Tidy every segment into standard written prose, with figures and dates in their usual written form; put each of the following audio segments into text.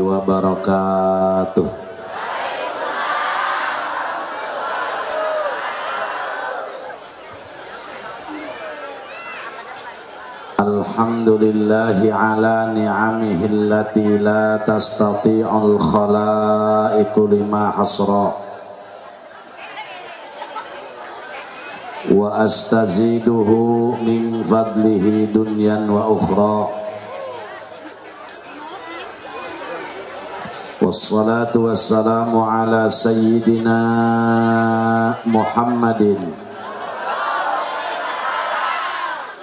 Wabarakatuh. Alhamdulillahi ala ni'amihi allati la tastati'ul khalaiqu lima hasra wa astaziduhu min fadlihi dunyan wa ukhra. Wassalatu wassalamu ala sayyidina Muhammadin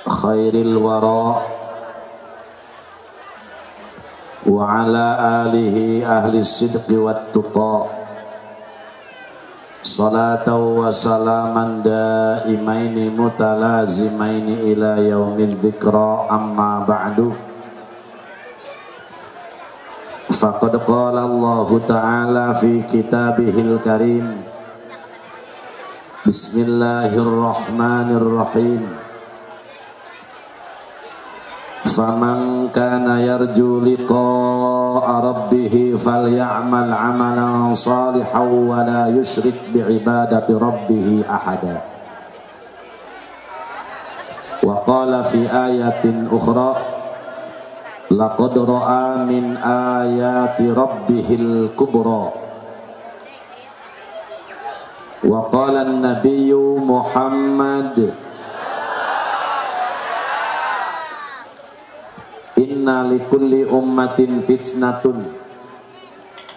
khairil wara wa ala alihi ahli sidqi wat tuqa. Salatan wa salaman daimaini mutalazimaini ila yaumil dzikra, amma ba'du. Faqad qala Allahu ta'ala fi kitabihil karim. Bismillahirrahmanirrahim. Faman kana yarju liqa'a rabbih falyamal 'amalan salihan wa la yusyrik bi'ibadati rabbih ahada. Wa qala fi ayatin ukhra, laqad ra'a min ayati rabbihil kubra. Wa qala an-nabiyyu Muhammad, inna likulli ummatin fitnatun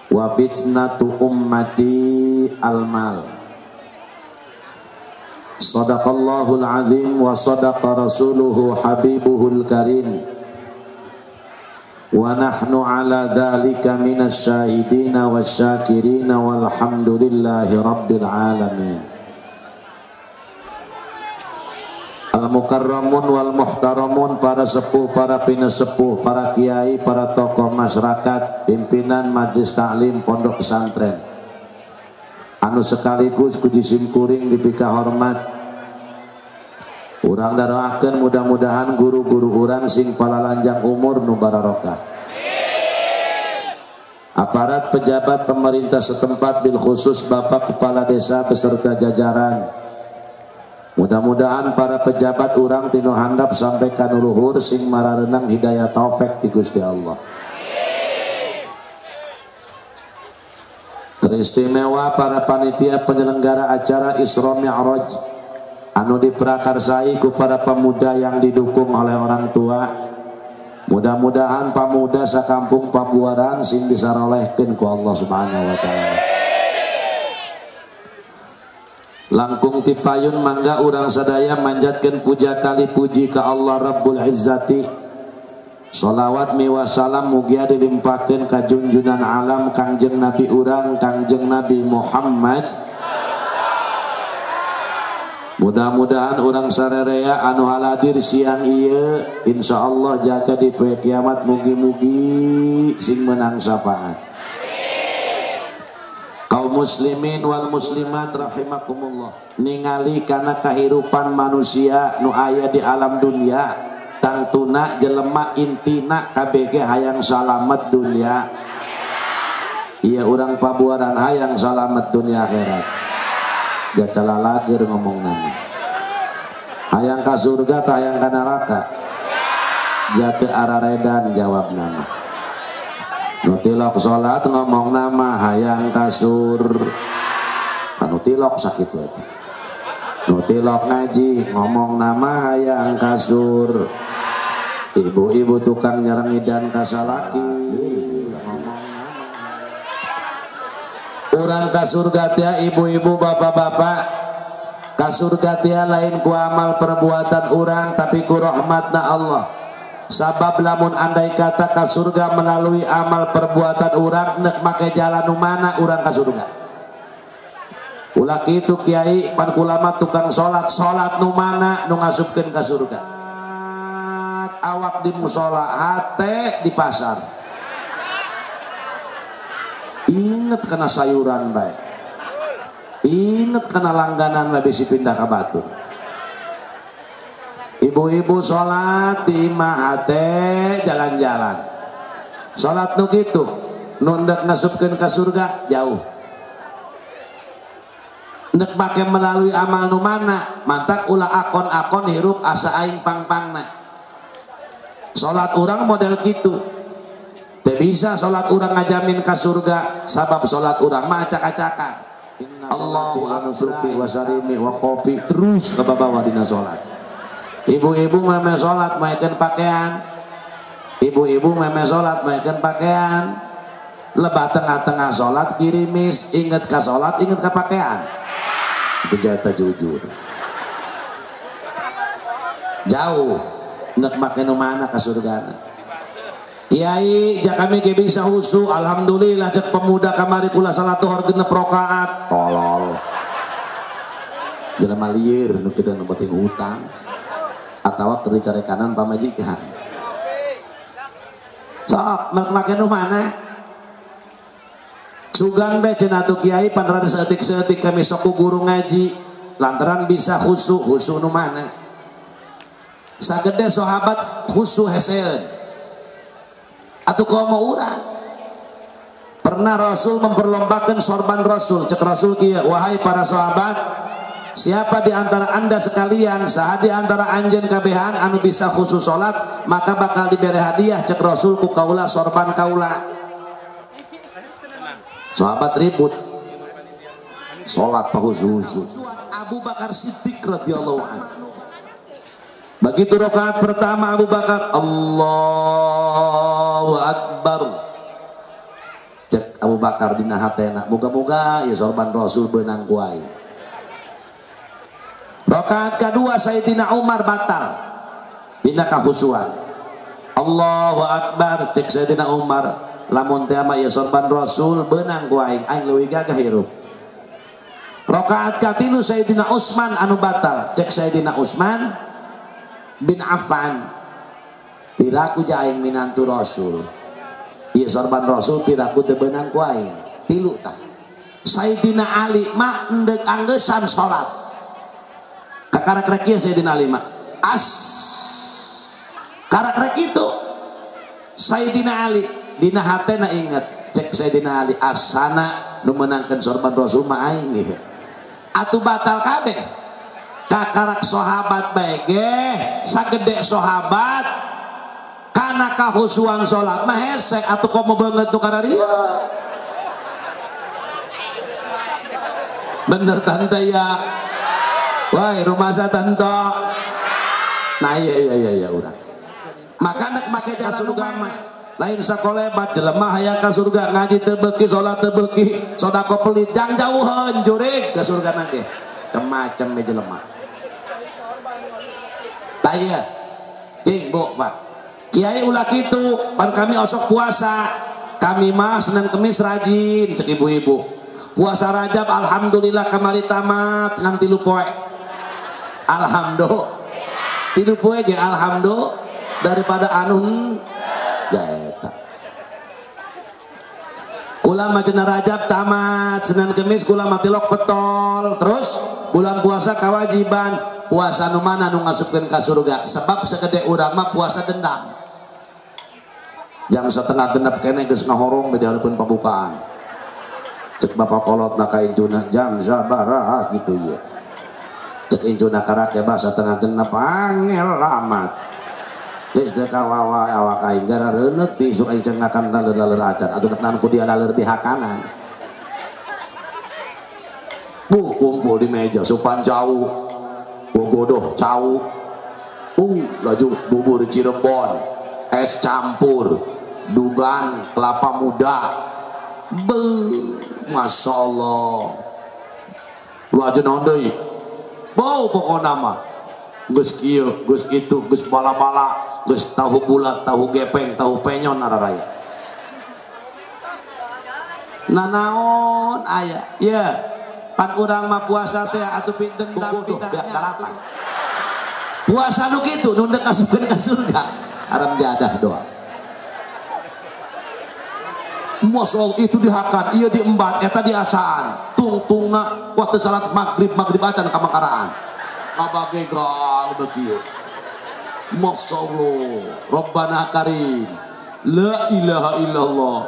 wa fitnatu ummati al-mal. Sadaqallahul azim wa sadaqa rasuluhu habibuhul karim. Wa nahnu ala dhalika minasyahidina wasyakirina walhamdulillahi rabbil alamin. Al-mukarramun wal muhtaramun, para sepuh, para pinesepuh, para kiai, para tokoh masyarakat, pimpinan majelis taklim pondok pesantren anu sekaligus kuji simkuring dipika hormat. Urang daroakeun mudah-mudahan guru-guru urang sing palalanjang umur nu bararokah. Aparat pejabat pemerintah setempat bil khusus Bapak Kepala Desa beserta jajaran, mudah-mudahan para pejabat urang tinu handap sampai ka nu luhur sing mararenang hidayah taufik ti Gusti Allah. Teristimewa para panitia penyelenggara acara Isra Mi'raj anu diprakarsai ku para pemuda yang didukung oleh orang tua. Mudah-mudahan pemuda sakampung Pabuaran sing disarolehkeun ku Allah Subhanahu wa taala. Langkung tipayun mangga urang sadaya manjatkeun puja kali puji ka Allah Rabbul Izzati. Sholawat miwa salam mugia dilimpahkeun ka junjunan alam Kangjeng Nabi urang Kangjeng Nabi Muhammad. Mudah-mudahan urang sarerea anu haladir siang ieu insyaallah jaga di poe kiamat mugi-mugi sing menang syafaat. Kaum muslimin wal muslimat rahimakumullah, ningali kana kahirupan manusia nu aya di alam dunia, tangtuna jelema intina KBG hayang salamet dunia. Iya urang Pabuaran hayang salamet dunia akhirat. Jacala lager ngomong nama. Hayang ka surga tah hayang ka neraka? Jate araredan jawab nama. Nu tilok salat ngomong nama hayang kasur, anu tilok sakit eta. Nu tilok ngaji ngomong nama hayang kasur. Ibu-ibu tukang nyerengidan kasalaki ngomong nama. Urang ka surga tia ibu-ibu bapak-bapak, ka surga tia lain ku amal perbuatan urang tapi ku rahmatna Allah. Sabab lamun andai kata ka surga melalui amal perbuatan urang nek make jalan nu mana urang ka surga. Ulah kitu kiai pan kulama tukang salat, salat nu mana nu ngasupkeun ka surga. Awak di musola, hate di pasar. Inget kana sayuran bae. Inget kana langganan bae bisi pindah ka batur. Ibu-ibu sholat di imah hate jalan-jalan. Sholat nu kitu. Nu ndek ngasupkeun ka surga jauh. Ndek make melalui amal nu mana? Mantak ulah akon-akon hirup asa aing pang-pangna. Salat urang model kitu. Teu bisa salat urang ngajamin ka surga sabab salat urang mah acak-acakan. Allahu akbar wa sarimi wa kopi terus ke bawah dina salat. Ibu-ibu meme salat maekeun pakaian. Ibu-ibu meme salat maekeun pakaian. Lebah tengah-tengah salat girimis, inget ka salat, inget ka pakaian. Itu jata jujur. Jauh nek make nu mana ka surgana. Kiai ja kami ge bisa husu, alhamdulillah cek pemuda kamari kula salat zuhur 6 rakaat. Tolol. Jelema lieur nu kitu nu penting hutang atawa keur dicarekanan pamajikan. Sok mek make nu mana? Sugan be cenah atuh kiai pan rada saeutik-saeutik kami sok ku guru ngaji lantaran bisa khusu, khusu nu mana? Sagede sahabat khusu heseun. Atuh komo urang. Pernah Rasul memperlombakan sorban Rasul, cek Rasul kieu, wahai para sahabat, siapa di antara anda sekalian, saha di antara anjeun kabehan anu bisa khusus salat, maka bakal diberi hadiah cek Rasul ku kaula sorban kaula. Sahabat ribut. Salat pahusus. Abu Bakar Siddiq radhiyallahu anhu. Begitu rakaat pertama Abu Bakar, Allahu Akbar. Cek Abu Bakar dina hatena, moga-moga ya sorban Rasul beunang ku aing. Rakaat kedua Sayyidina Umar batal dina kahusuan. Allahu Akbar cek Sayyidina Umar, lamun teh mah ya sorban Rasul beunang ku aing, aing leuwih gagah hirup. Rakaat katilu Sayyidina Utsman anu batal, cek Sayyidina Utsman bin Affan, piraku aing minantu Rasul, ieu sorban Rasul piraku teu beunang ku aing. Tilu tah. Sayyidina Ali mah endek anggesan salat. Kakarak-rek ieu Sayyidina Ali mah as karak-rek itu Sayyidina Ali dina hatena inget cek Sayyidina Ali asana nu meunangkeun sorban Rasul mah aing ieu. Atuh batal kabeh. Kakarak sahabat bae ge sagede sahabat kana kahusuan salat mah hese atuh komo beungeut nu kararieu. Bener tante ya. Woi rumasa tante. Nah iya iya iya iya urang. Maka nek make jalan surga mah lain sakolebat jelema hayang ka surga ngaji teu beuki salat teu beuki sedekah pelit jang jauheun jurig ka surga nangke. Macem-macem we jelema. Tah ieu. Jing bu Pak. Kiai ulah kitu, pan kami osok puasa. Kami mah Senin Kemis rajin cek ibu-ibu. Puasa Rajab alhamdulillah kamari tamat ngan 3 poe. Alhamdulillah. 3 poe ge alhamdulillah daripada anu jaeta. Kula mah cenah Rajab tamat, Senin Kemis kula mah tilok petol. Terus bulan puasa kewajiban. Puasa nu mana nu ngasupkeun ka surga? Sebab segede urang mah puasa dendam. Jam 5:30 keneh geus ngahorong di hareupeun pembukaan. Cek bapak kolot na ka incuna jam sabaraha kitu ieu. Cek incuna karake bah 5:30 angel amat. Geus teu kawawa awak aing gara reuneut ti isuk aing cengakan laler-laler acan atuh nek ku dia laler di hakanan. Bu kumpul di meja supan jauh. Bogodoh cau, laju bubur Cirebon, es campur, dugan kelapa muda, be, masya Allah, lu aja naon deui, bau pokona mah, geus kieu, geus itu, geus bala-bala, geus tahu bulat, tahu gepeng, tahu penyon araraya. Nanaon aya, ya. Pan urang mah puasa teh atuh pinten dendam pitahnya. Puasa nu kitu nu ndek asupkeun ka surga. Haram jadah doa. Mosol itu dihakan, ieu diembat, eta diasaan. Tungtungna waktu salat maghrib, maghrib acan ka makaraan. Ngabage gal begieu. Masyaallah, Rabbana karim. La ilaha illallah.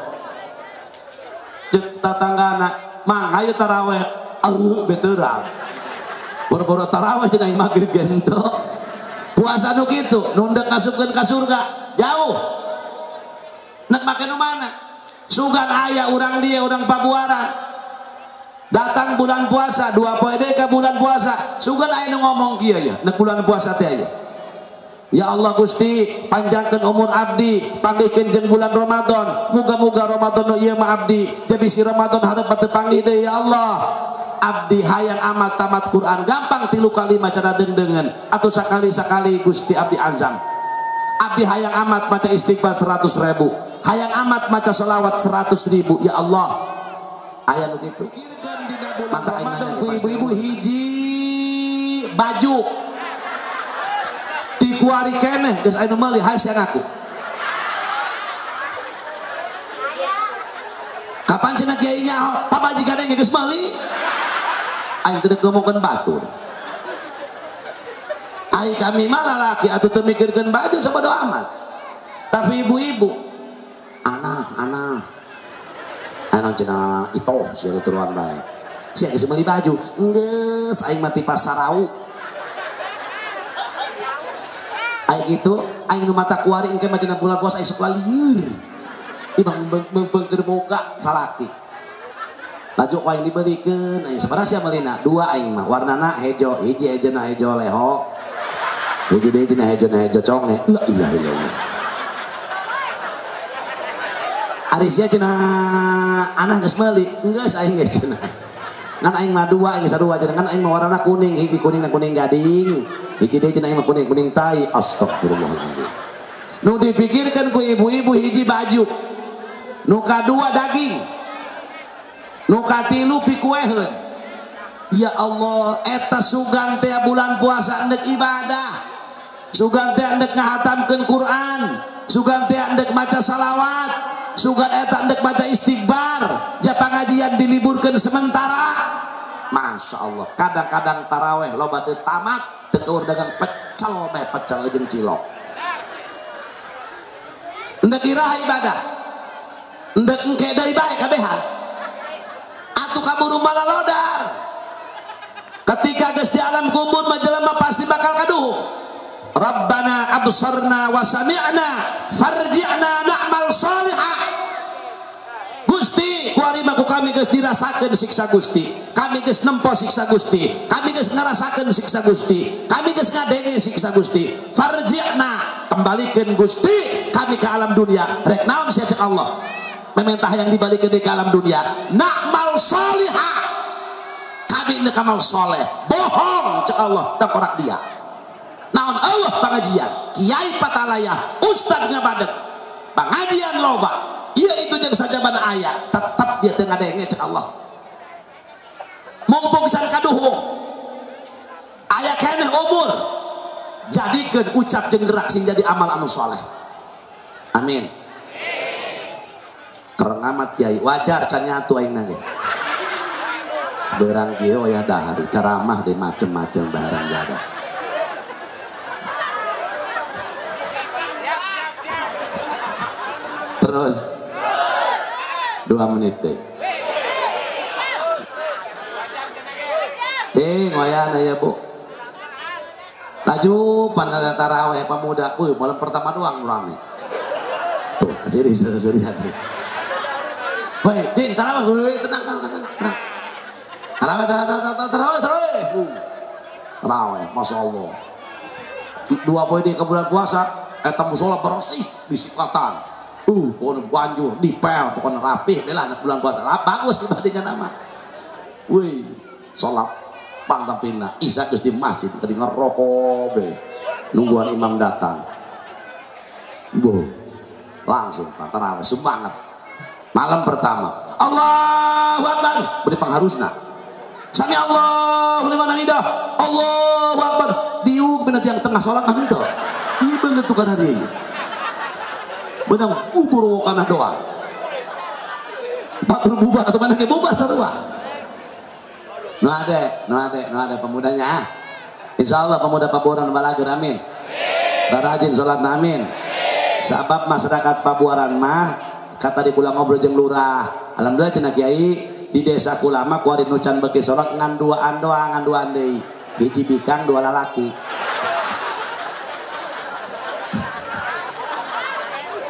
Cek tatanggana, "Mang, ayo taraweh." Eueuh beterang. Boro-boro taraweh cenah maghrib gento. Puasa nu kitu, nu ndek ngasupkeun ka surga, jauh. Nek make nu mana? Sugan aya urang dia urang Pabuaran. Datang bulan puasa, 2 poe deui ka bulan puasa. Sugan aya nu ngomong kieu ya, nek bulan puasa teh aya. Ya Allah Gusti, panjangkeun umur abdi, panggihkeun jeung bulan Ramadan. Muga-muga Ramadan nu ieu mah abdi, jadi si Ramadan hareup teu panggih deui ya Allah. Abdi hayang amat tamat Quran, gampang 3 kali maca deung-deungeun atau sakali-sakali Gusti abdi azam. Abdi hayang amat maca istighfar 100.000, hayang amat maca selawat 100.000 ya Allah. Aya nu kitu. Mata aing nanya ku ibu-ibu hiji baju kuari keneh geus aya nu meuli hae siang aku. Kapan cenah kiai nyaho pamajikan ge geus meuli. Aing teu ngomongkeun batur. Ai kami mah lalaki atuh teu mikirkeun baju sabodo amat. Tapi ibu-ibu anah anu cenah itoh sia turuan bae. Sia geus meuli baju, geus aing mah ti pasarau. Aing gitu, aing nu mata kuari engke mah cenah bulan puasa aing sok lieur. Ibang beungkeun boga salaki. Laju ku aing dibeulikeun, aing sabaraha sia meulina? 2 aing mah, warnana hejo, hiji hejona hejo leho. Hiji deui cenah hejona hejo conge. La ilaha illallah. Ari sia cenah anah geus meuli, geus aing ge cenah. Ngan aing mah 2, aing sarua cenah, ngan aing mah warnana kuning, hiji kuning na kuning gading. Hiji deui cenah aing mah kuning, kuning tai. Astagfirullahaladzim. Nu dipikirkan ku ibu-ibu hiji baju, nu kadua daging, nu katilu pikueheun. Ya Allah, eta sugan teh bulan puasa endek ibadah, sugan teh endek ngahatamkeun Quran, sugan teh endek maca salawat, sugan eta endek maca istighfar, ja pangajian diliburkeun sementara. Masya Allah, kadang-kadang taraweh loba teu tamat, teu keur dagang pecel bae pecel jeung cilok. Endek iraha ibadah, endek engke deui bae kabehan. Atuh kaburu malalodar. Ketika geus di alam kubur mah jelema pasti bakal kaduhung. Rabbana absarna wa sami'na farji'na na'mal sholihah. Gusti, kuari mah ku kami geus dirasakeun siksa Gusti. Kami geus nempo siksa Gusti. Kami geus ngarasakeun siksa Gusti. Kami geus ngadenge siksa Gusti. Farji'na, kembalikeun Gusti kami ke alam dunia. Rek naon sia cek Allah? Mementah yang dibalikeun ke alam dunia. Na'mal sholihah. Kami neuk amal soleh. Bohong cek Allah, tengkorak dia. Naon eueuh pangajian, kiai patalaya, ustad ngabadeg, pangajian loba. Iya itu jeung sajaban aya, tetap dia teu ngadenge cek Allah. Mumpung can kaduhung, aya keneh umur, jadikeun ucap jeung gerak sing jadi amal anu soleh. Amin. Kereng amat kiai, wajar can nyatu aing ge. Seberang kieu ya dahar ceramah di macem-macem barang jadah. Terus 2 menit deh. Cing wayana ya bu. Laju panada taraweh pemuda, wih malam pertama doang rame. Tuh sini sini. Woi, din taraweh, woi tenang tenang tenang. Taraweh taraweh taraweh taraweh. Taraweh, masya Allah. 2 poe di ke bulan puasa, eta musola bersih disikatan. Pokoknya banjur, dipel, pokoknya rapih, bela anak bulan puasa, lah bagus ibadahnya nama. Wih, sholat pangtapina, isya terus di masjid, tadi ngerokok, be, nungguan imam datang. Bu, langsung tarawih, semangat. Malam pertama, Allahu Akbar, beri pengharusna. Sami Allahu liman hamidah, Allahu Akbar. Diuk bina tiang tengah sholat kan itu. Iya banget tuh karena dia. Benang ubur kana doa. Batur bubar atau mana ke bubar sarua. Nu ade, nu ade, nu ade pemudanya. Insya Allah pemuda Pabuaran balager amin. Rajin sholat amin. Sabab masyarakat Pabuaran mah Kata di kula ngobrol jeung lurah. Alhamdulillah cenah kiai di desa kula mah kuari nu can beuki salat ngan duaan doang, ngan duaan deui. Hiji bikang dua lalaki.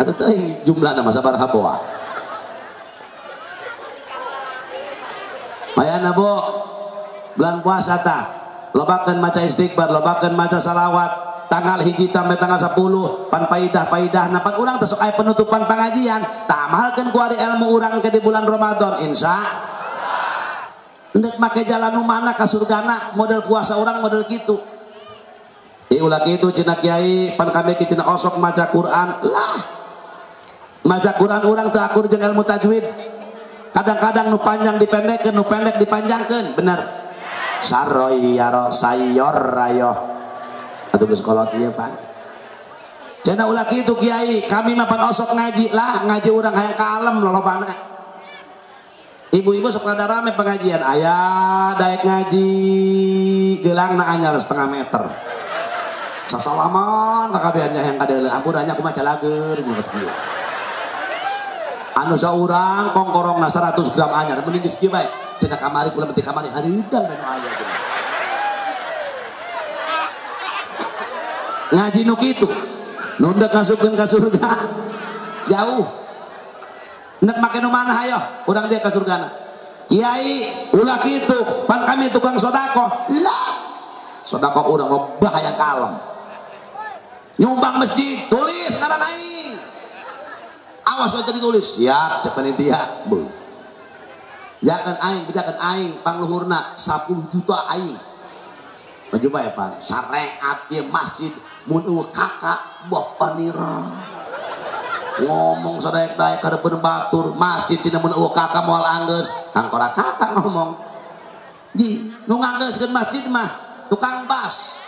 Atuh teuing jumlahna mah sabaraha boa. Mayana Bu, bulan puasa tah lobakeun maca istighfar, lobakeun maca salawat. Tanggal 1 sampai tanggal 10 pan paidah-paidahna pan urang teh sok aya penutupan pengajian, tamalkeun ku ari ilmu urang ke di bulan Ramadan insya ndek make jalan nu mana ka surgana model puasa urang model kitu. Ulah kitu cenah kiai pan kami kitu osok maca Quran lah. Maca Quran urang teu akur jeung ilmu tajwid. Kadang-kadang nu panjang dipendekkeun, nu pendek dipanjangkeun, bener. Saroy yaro sayor rayo. Atuh geus kolot ieu pan. Cenah ulah kitu kiai, kami mah pan osok ngaji lah, ngaji urang hayang kalem lolobana. Ibu-ibu sok rada rame pengajian, aya daek ngaji geulangna anyar setengah meter. Sasalaman kakabehannya hayang kadeuleu, ampun nya kumaha calager jeung kieu. Anu saurang kongkorongna 100 gram anyar, mending geus kieu bae. Cenah kamari kula menti kamari hareudang da nu aya cenah. Ngaji nu kitu nu ndek ngasupkeun ka surga jauh. Ndek make nu mana hayo urang dia ka surgana. Kiai ulah kitu pan kami tukang sedekah lah. Sedekah urang lebah hayang kalem. Nyumbang masjid tulis ngaran aing. Awas we ditulis siap cek panitia. Bu. Jakan aing bejakan aing pangluhurna 10 juta aing. Maju bae pan syariat ieu masjid mun eueuh kakak bapanira. Ngomong sadaek-daek kadepeun batur masjid cenah mun eueuh kakak moal anggeus angkora kakak ngomong. Ji nu nganggeuskeun masjid mah tukang bas.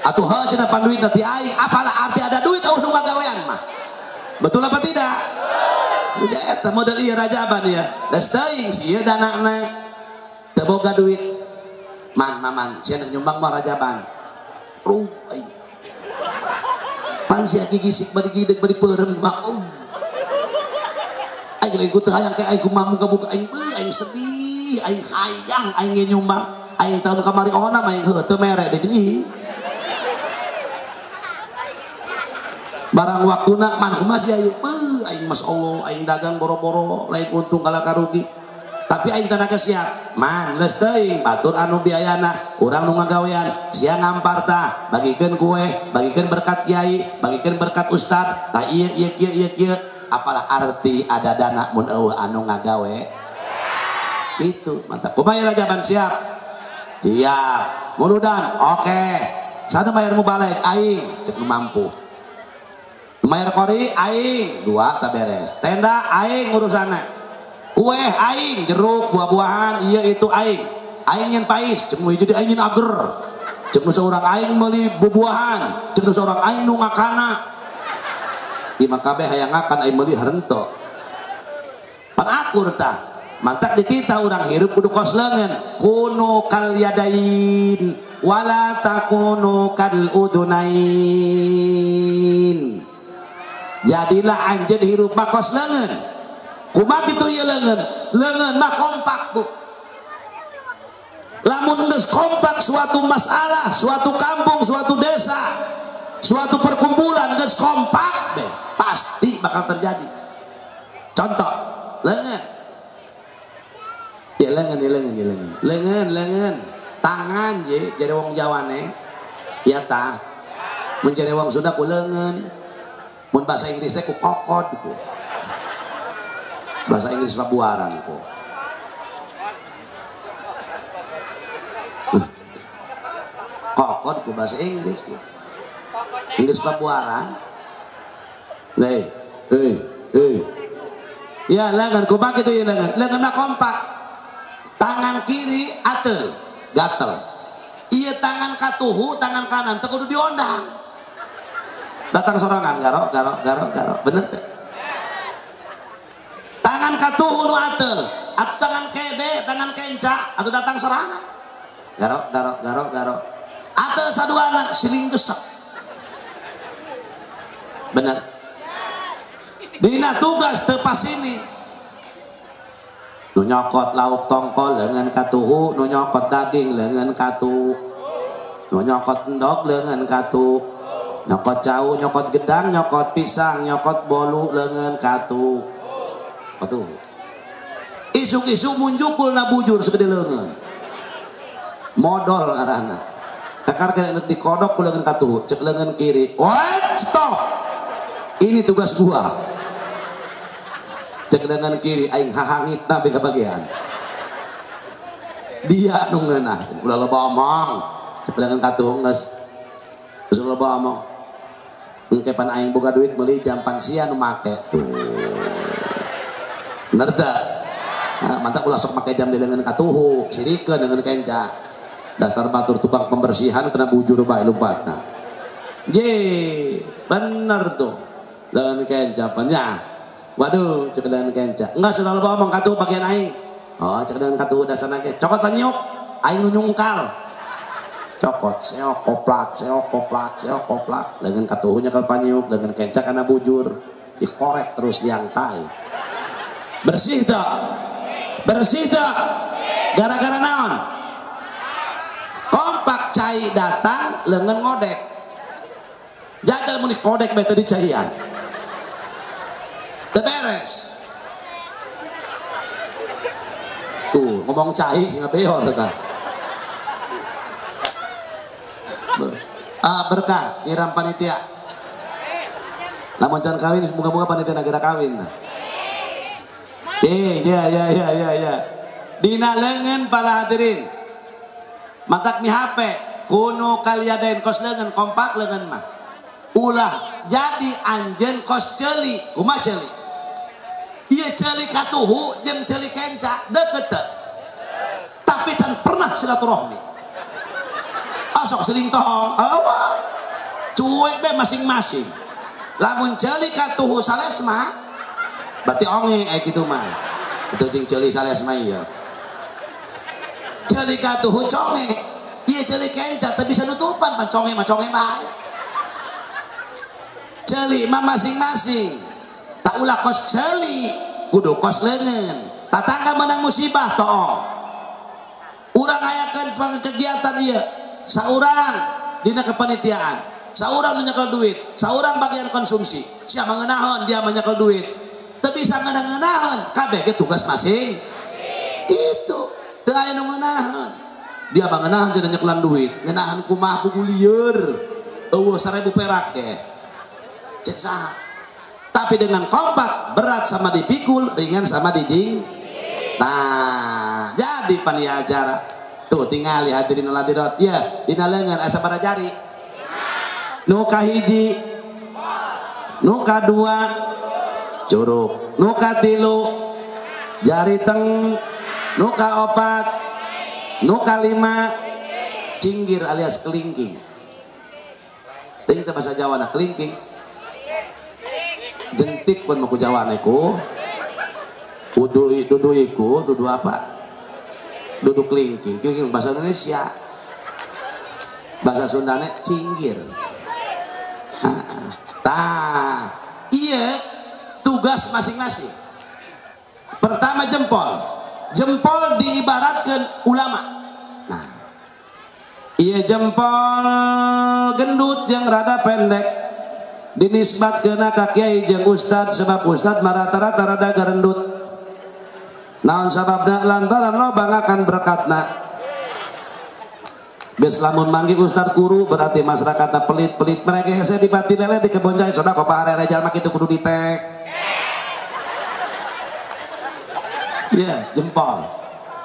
Atuh heuh cenah pan duitna ti aing apalah arti ada duit eueuh nu ngagawean mah. Betul apa tidak? Eta model ieu rajaban ieu. Das teuing sieun danana teu boga duit. Man maman sia nyumbang mah rajaban. Ruh aing. Pan sia gigisik bari gideg bari peureum mah. Aing lain ku teu hayang kayak aing kumaha muga-muga aing beuh aing sedih, aing hayang aing nyumbang. Aing tahun kamari onam aing heuh teu mere deui ih. Barang waktuna man kumaha sia ieu beuh aing masyaallah aing dagang boro-boro lain untung kalah karugi. Tapi aing tanaga siap man leus teuing batur anu biayana urang nu ngagawean sia ngampar tah bagikeun kue bagikeun berkat kiai bagikeun berkat ustad tah ieu ieu kieu ieu kieu apalah arti ada dana mun eueuh anu ngagawe itu mantap kumaha rajaban siap siap muludan oke sana bayar mubalek aing cek nu mampu bayar kori aing dua tak beres tenda aing urusanna kue aing jeruk buah-buahan iya itu aing aing nyen pais cek nu jadi aing nyen ager cek nu seorang aing meuli bubuahan cek nu seorang aing nu ngakana di makabe hayang ngakan aing meuli harento pan akur tah mantak ditita urang hirup kudu kos leungeun kunu kal yadain wala takunu kal udunain. Jadilah anjeun hirup mah kos leungeun. Kumaha kitu ieu leungeun? Leungeun mah kompak, Bu. Lamun geus kompak suatu masalah, suatu kampung, suatu desa, suatu perkumpulan geus kompak be, pasti bakal terjadi. Contoh, leungeun. Ya leungeun, ya leungeun, ya leungeun. Leungeun, leungeun. Tangan je jadi wong Jawane. Ya tah. Mun jadi wong Sunda ku leungeun. Mun bahasa Inggris teh ku kokod ku. Bahasa Inggris pabuaran ku. Kokod ku bahasa Inggris ku. Inggris pabuaran. Hei, hei, hei. Ya lengan kumaha kitu ya lengan. Lenganna kompak. Tangan kiri atel, gatel. Ieu tangan katuhu, tangan kanan teu kudu diondang. Datang sorangan garok garok garok garok bener teh. Tangan katuhu nu atel atau tangan kede tangan kenca atau datang sorangan garok garok garok garok atel saduana siling gesek bener. Dina tugas teu pas ini. Nu nyokot lauk tongkol leungeun katuhu, nu nyokot daging leungeun katu. Nu nyokot endog leungeun katu. Nyokot cau, nyokot gedang, nyokot pisang, nyokot bolu leungeun katu. Katuhu. Isuk-isuk munjukul na bujur segede leungeun. Modol ngaranna. Kakar kena dikodok ku leungeun katuhu, cek leungeun kiri. Wait, stop. Ini tugas gua. Cek leungeun kiri aing hahangitna be kabagian. Dia nu ngeunah, ulah loba omong. Cek leungeun katuhu geus. Geus loba omong. Engke pan aing boga duit meuli jam pan sia nu make tuh. Bener teu? Nah, mantap ulah sok make jam di leungeun katuhu, sirikeun leungeun kenca. Dasar batur tukang pembersihan kena bujur bae lompatna. Je, bener tuh. Leungeun kenca pan nya. Waduh, cek leungeun kenca. Enggak sudah loba omong katuhu bagian aing. Oh, cek leungeun katuhu dasarna ge. Cokot panyuk, aing nu nyungkal. Cokot seok koplak, seok koplak, seok koplak. Leungeun katuhu nyekel panyuk, leungeun kenca kana bujur. Dikorek terus liang tai. Bersih tak? Bersih tak? Gara-gara naon? Kompak cai datang, leungeun ngodek. Jajal mun dikodek bae teu dicaian. Teu beres. Tuh, ngomong cai sing ngabehor tah. Ah, berkah nyiram panitia. Lamun can kawin, moga-moga panitia nagara kawin. Ya ya ya ya ya. Dina leungeun para hadirin. Matak mi HP kuno kaliaden kos leungeun kompak leungeun mah. Ulah jadi anjeun kos ceuli, kumaha ceuli? Ieu ceuli katuhu jeung ceuli kenca deukeut teu? Tapi can pernah silaturahmi. Asok seling tohong, apa? Cuek be masing-masing. Lamun ceuli katuhu salesma berarti onge kitu mah. Itu jeung ceuli salesma ieu. Ceuli katuhu conge. Ieu ceuli kenca teu bisa nutupan mah conge mah conge bae. Ceuli mah masing-masing. Tak ulah kos ceuli, kudu kos leungeun. Tatangga menang musibah toong. Urang ayakeun kegiatan ieu. Saurang dina kepanitiaan, saurang nu nyekel duit, saurang bagian konsumsi. Sia mangeunahon dia menyekel duit. Teu bisa ngeunah-ngeunaheun, kabeh ge tugas masing. Itu teu aya nu ngeunaheun. Dia mangeunahon cenah nyekelan duit, ngeunaheun kumaha kuku lieur. Eueuh 1000 perak ge. Cek saha. Tapi dengan kompak, berat sama dipikul, ringan sama dijing. Nah, jadi panitia acara. Tuh tingali hadirin wal hadirat. Ya, dina leungeun asa bara jari. Nu kahiji, nu kadua curug, nu katilu jari teng, nu kaopat, nu kalima cinggir alias kelingking. Teuing teh bahasa Jawa na kelingking. Jentik pun mau ku Jawa ku. Dudu dudu iku, dudu apa? Duduk kelingking, kelingking bahasa Indonesia. Bahasa Sundane cinggir. Tah, iya tugas masing-masing. Pertama jempol. Jempol diibaratkan ulama. Nah, iya jempol gendut yang rada pendek dinisbatkeun ka kiai jeung ustad sebab ustad mah rata-rata rada garendut. Naon sababna lantaran loba ngakan berkatna. Geus lamun manggih ustad guru berarti masyarakatna pelit-pelit mereka hese dibati lele di kebon jahe sedekah paharere jalma kitu kudu ditek. Iya, jempol.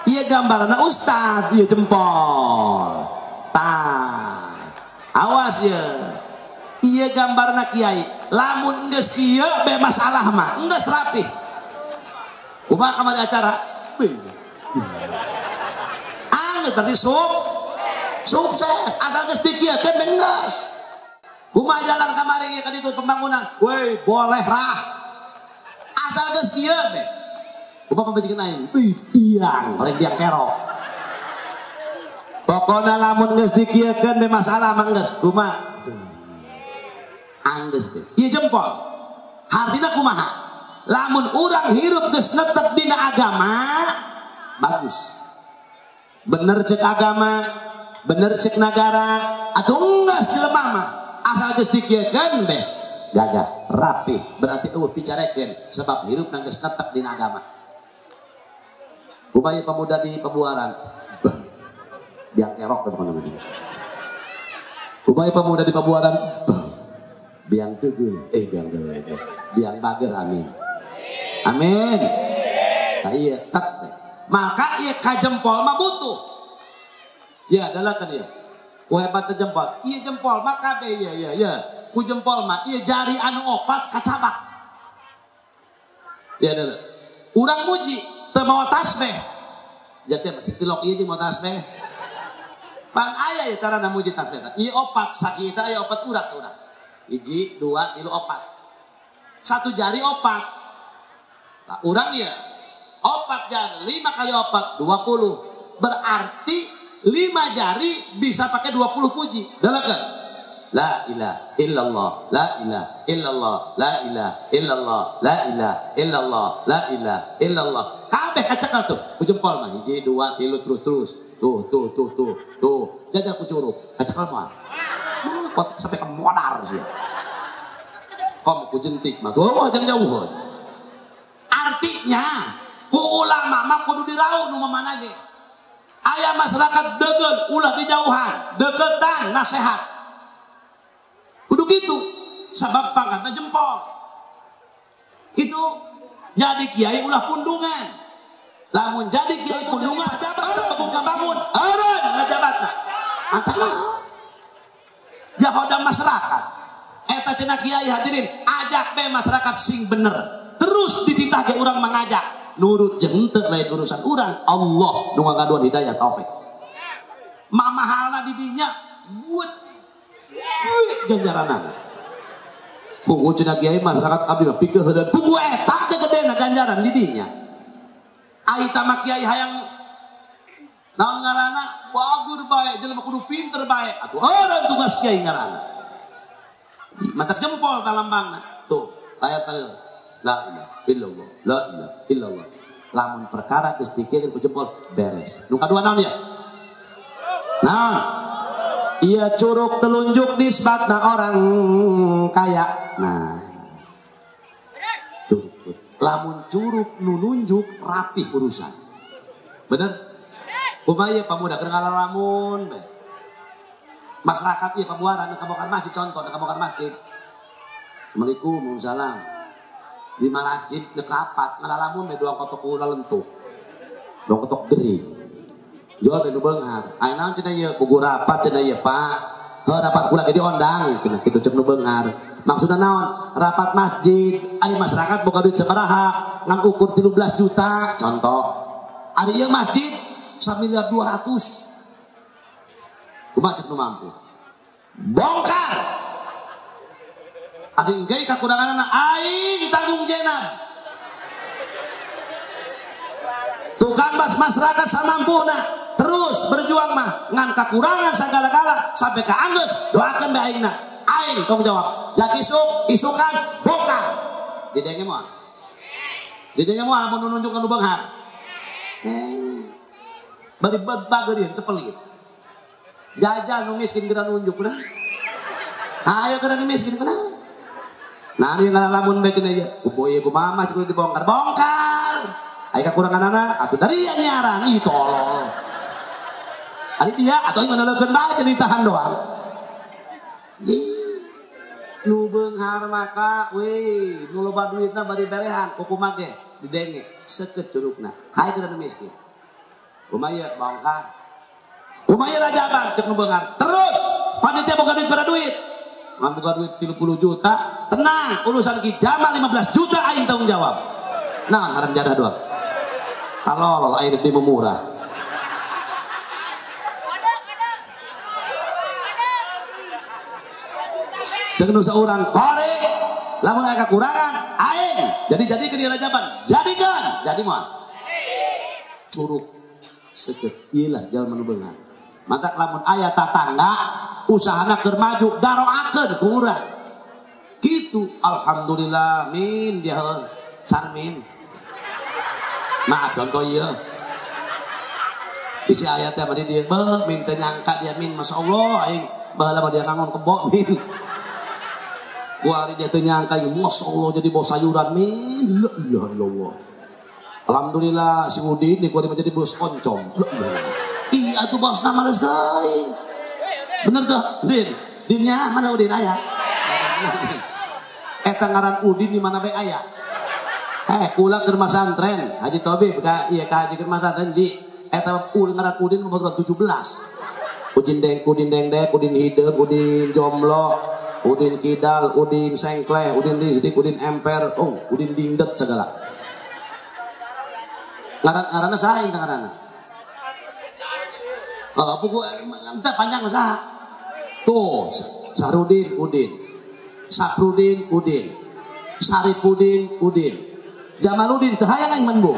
Iya gambaranna ustad, iya jempol. Tah. Awas ya. Iya gambarna kiai. Lamun geus kieu be masalah mah, geus rapi. Kumaha kamari acara? Anggeus berarti sukses asal geus dikieukeun be geus. Kumaha jalan kamari ka ditu pembangunan? Woi, boleh rah. Asal geus kieu be. Kumaha pamajikan aing? Wih, biang, orang biang kerok. Pokona lamun geus dikieukeun be masalah mah geus. Kumaha? Anggeus be. Ieu jempol. Hartina kumaha? Lamun urang hirup geus netep dina agama, bagus. Bener cek agama, bener cek nagara, atau enggak jelema mah asal geus dikieukeun beh gagah, rapi, berarti eueuh picarekeun sebab hirup geus netep dina agama. Kumaha pemuda di Pabuaran? Bah, biang kerok teh pokona mah. Kumaha pemuda di Pabuaran? Bah, biang degeul, biang degeul, biang bager, amin. Amin. Nah iya, tak. Maka iya kajempol mah butuh. Ya adalah kan ya. Ku hebat jempol. Iya jempol mah kabeh iya iya iya. Ku jempol mah iya jari anu opat kacabak. Ya adalah. Urang muji teu mawa tasbih. Jadi masih tilok ieu jeung mawa tasbih. Pan aya ya carana muji tasbih teh. Ieu opat sakieu aya opat urat urang. 1, 2, 3, 4. Satu jari opat. Nah, urang ya opat jari, 5 kali 4 20. Berarti 5 jari bisa pakai 20 puji. Dalakan. La ilaha illallah, la ilaha illallah, la ilaha illallah, la ilaha illallah, la ilaha illallah. Kabeh kacekal tuh. Ku jempol mah 1, 2, 3 terus terus. Tuh tuh tuh tuh tuh. Jajal ku curug. Kacekal mah. Kok sampai ke modar sih. Kom ku jentik mah. Tuh jangan jauh. Artinya ku ulama mah kudu dirauh nu mana ge. Aya masyarakat deukeut ulah dijauhan, deketan nasihat. Kudu gitu sebab pangkatna jempol. Itu jadi kiai ulah pundungan. Lamun jadi kiai pundungan buka bangun, eureun ngajabatna. Mantap lah. Jahoda masyarakat. Eta cenah kiai hadirin, ajak be masyarakat sing bener. Terus dititah ke urang mengajak nurut jeung henteu lain urusan urang. Allah nu ngagaduhan hidayah taufik. Mamahalna di dinya buat ganjaranana. Pugu cenah kiai masyarakat abdi mah pikeun pugu eta teh gedena ganjaran di dinya. Ai tama kiai hayang naon ngaranna bagus bae jelema kudu pinter bae atuh eureun tugas kiai ngaranna. Mantak jempol talambangna. Tuh layar tadi. La ilaha illallah, la ilaha illallah. Lamun perkara geus dikieun ku jempol beres. Nu kadua naon ya? Nah, iya curug telunjuk nisbatna orang kaya. Nah, curug. Lamun curug nu nunjuk rapih urusan. Bener? Kumaha ieu pamuda keur ngalalamun bae. Masyarakat ieu Pabuaran nu kabongkar masjid contoh nu kabongkar masjid. Assalamualaikum, waalaikumsalam. Di masjid nek rapat ngalalamun we doang kotok kula lentuk. Doang kotok gering. Jual nu beunghar. Aya naon cenah ieu? Pugu rapat cenah ieu, Pak. Heuh rapat kula ge diondang cenah kitu cek nu beunghar. Maksudna naon? Rapat masjid, aya masyarakat boga duit sabaraha ngan ukur 13 juta contoh. Ari ieu masjid 1,2 miliar. Kumaha cek nu mampu? Bongkar. Aing ge kakuranganna aing tanggung jenab. Tukang bas masyarakat samampuna terus berjuang mah ngan kakurangan sagala-gala sampai ka anggeus doakeun bae aingna. Aing tanggung jawab. Jak isuk isukan bongkar. Didenge moal. Didenge moal mun nunjuk nu beunghar. Bari bager ieu teu pelit. Jajal nu miskin geura nunjuk nah. Ayo geura nu miskin kunaon? Nah, yang ngalamun bae cenah ieu. Kuboy kumaha mah kudu dibongkar. Bongkar. Aya kakuranganana atuh dari nyaran ih tolol. Ari dia atuh aing meuleukeun bae cenah ditahan doang. Ih. Nu beunghar maka we nu loba duitna bari berehan kumaha ge didenge seukeut curugna. Hae keur nu miskin. Kumaha ieu bongkar. Kumaha rajaban cek nu beunghar. Terus panitia boga duit pada duit. Ngan boga duit 30 juta, tenang urusan Ki Jamal 15 juta aing tanggung jawab. Nah, haram jadah doang. Tolol aing lebih murah. Jangan usah orang korek, lamun aya kekurangan aing. Jadi jadikeun ieu rajaban, jadikeun, jadi moal. Curug seukeut ieu lah jalma nu beunghar. Maka lamun aya tatangga usahana keur maju daroakeun ku urang. Gitu alhamdulillah min dia. Sarmin. Maaf contoh ieu. Bisi aya teh bari dia beuh min teu nyangka dia min masyaallah aing baheula mah dia ngangon kebo min. Kuari dia teu nyangka masyaallah jadi bos sayuran min. La ilaha illallah. Alhamdulillah si Udin di kuari menjadi bos oncom. Iya tuh bos nama geus teuing. Bener tuh, Din. Dinnya mana Udin aya? Eta ngaran Udin di mana bae aya? Kula keur masantren, Haji Tobib ka ieu ka Haji keur masantren di eta ngaran Udin nomor 17. Udin deng, Udin dengdek, Udin hideung, Udin jomblo, Udin kidal, Udin sengkleh, Udin listrik, Udin emper, oh, Udin dingdet segala. Ngaran-ngaranna saha eta ngaranna? Oh, buku entah panjang saha. Tuh, Sarudin Udin, Saprudin Udin, Saripudin Udin, Jamaludin teu hayang aing mendung.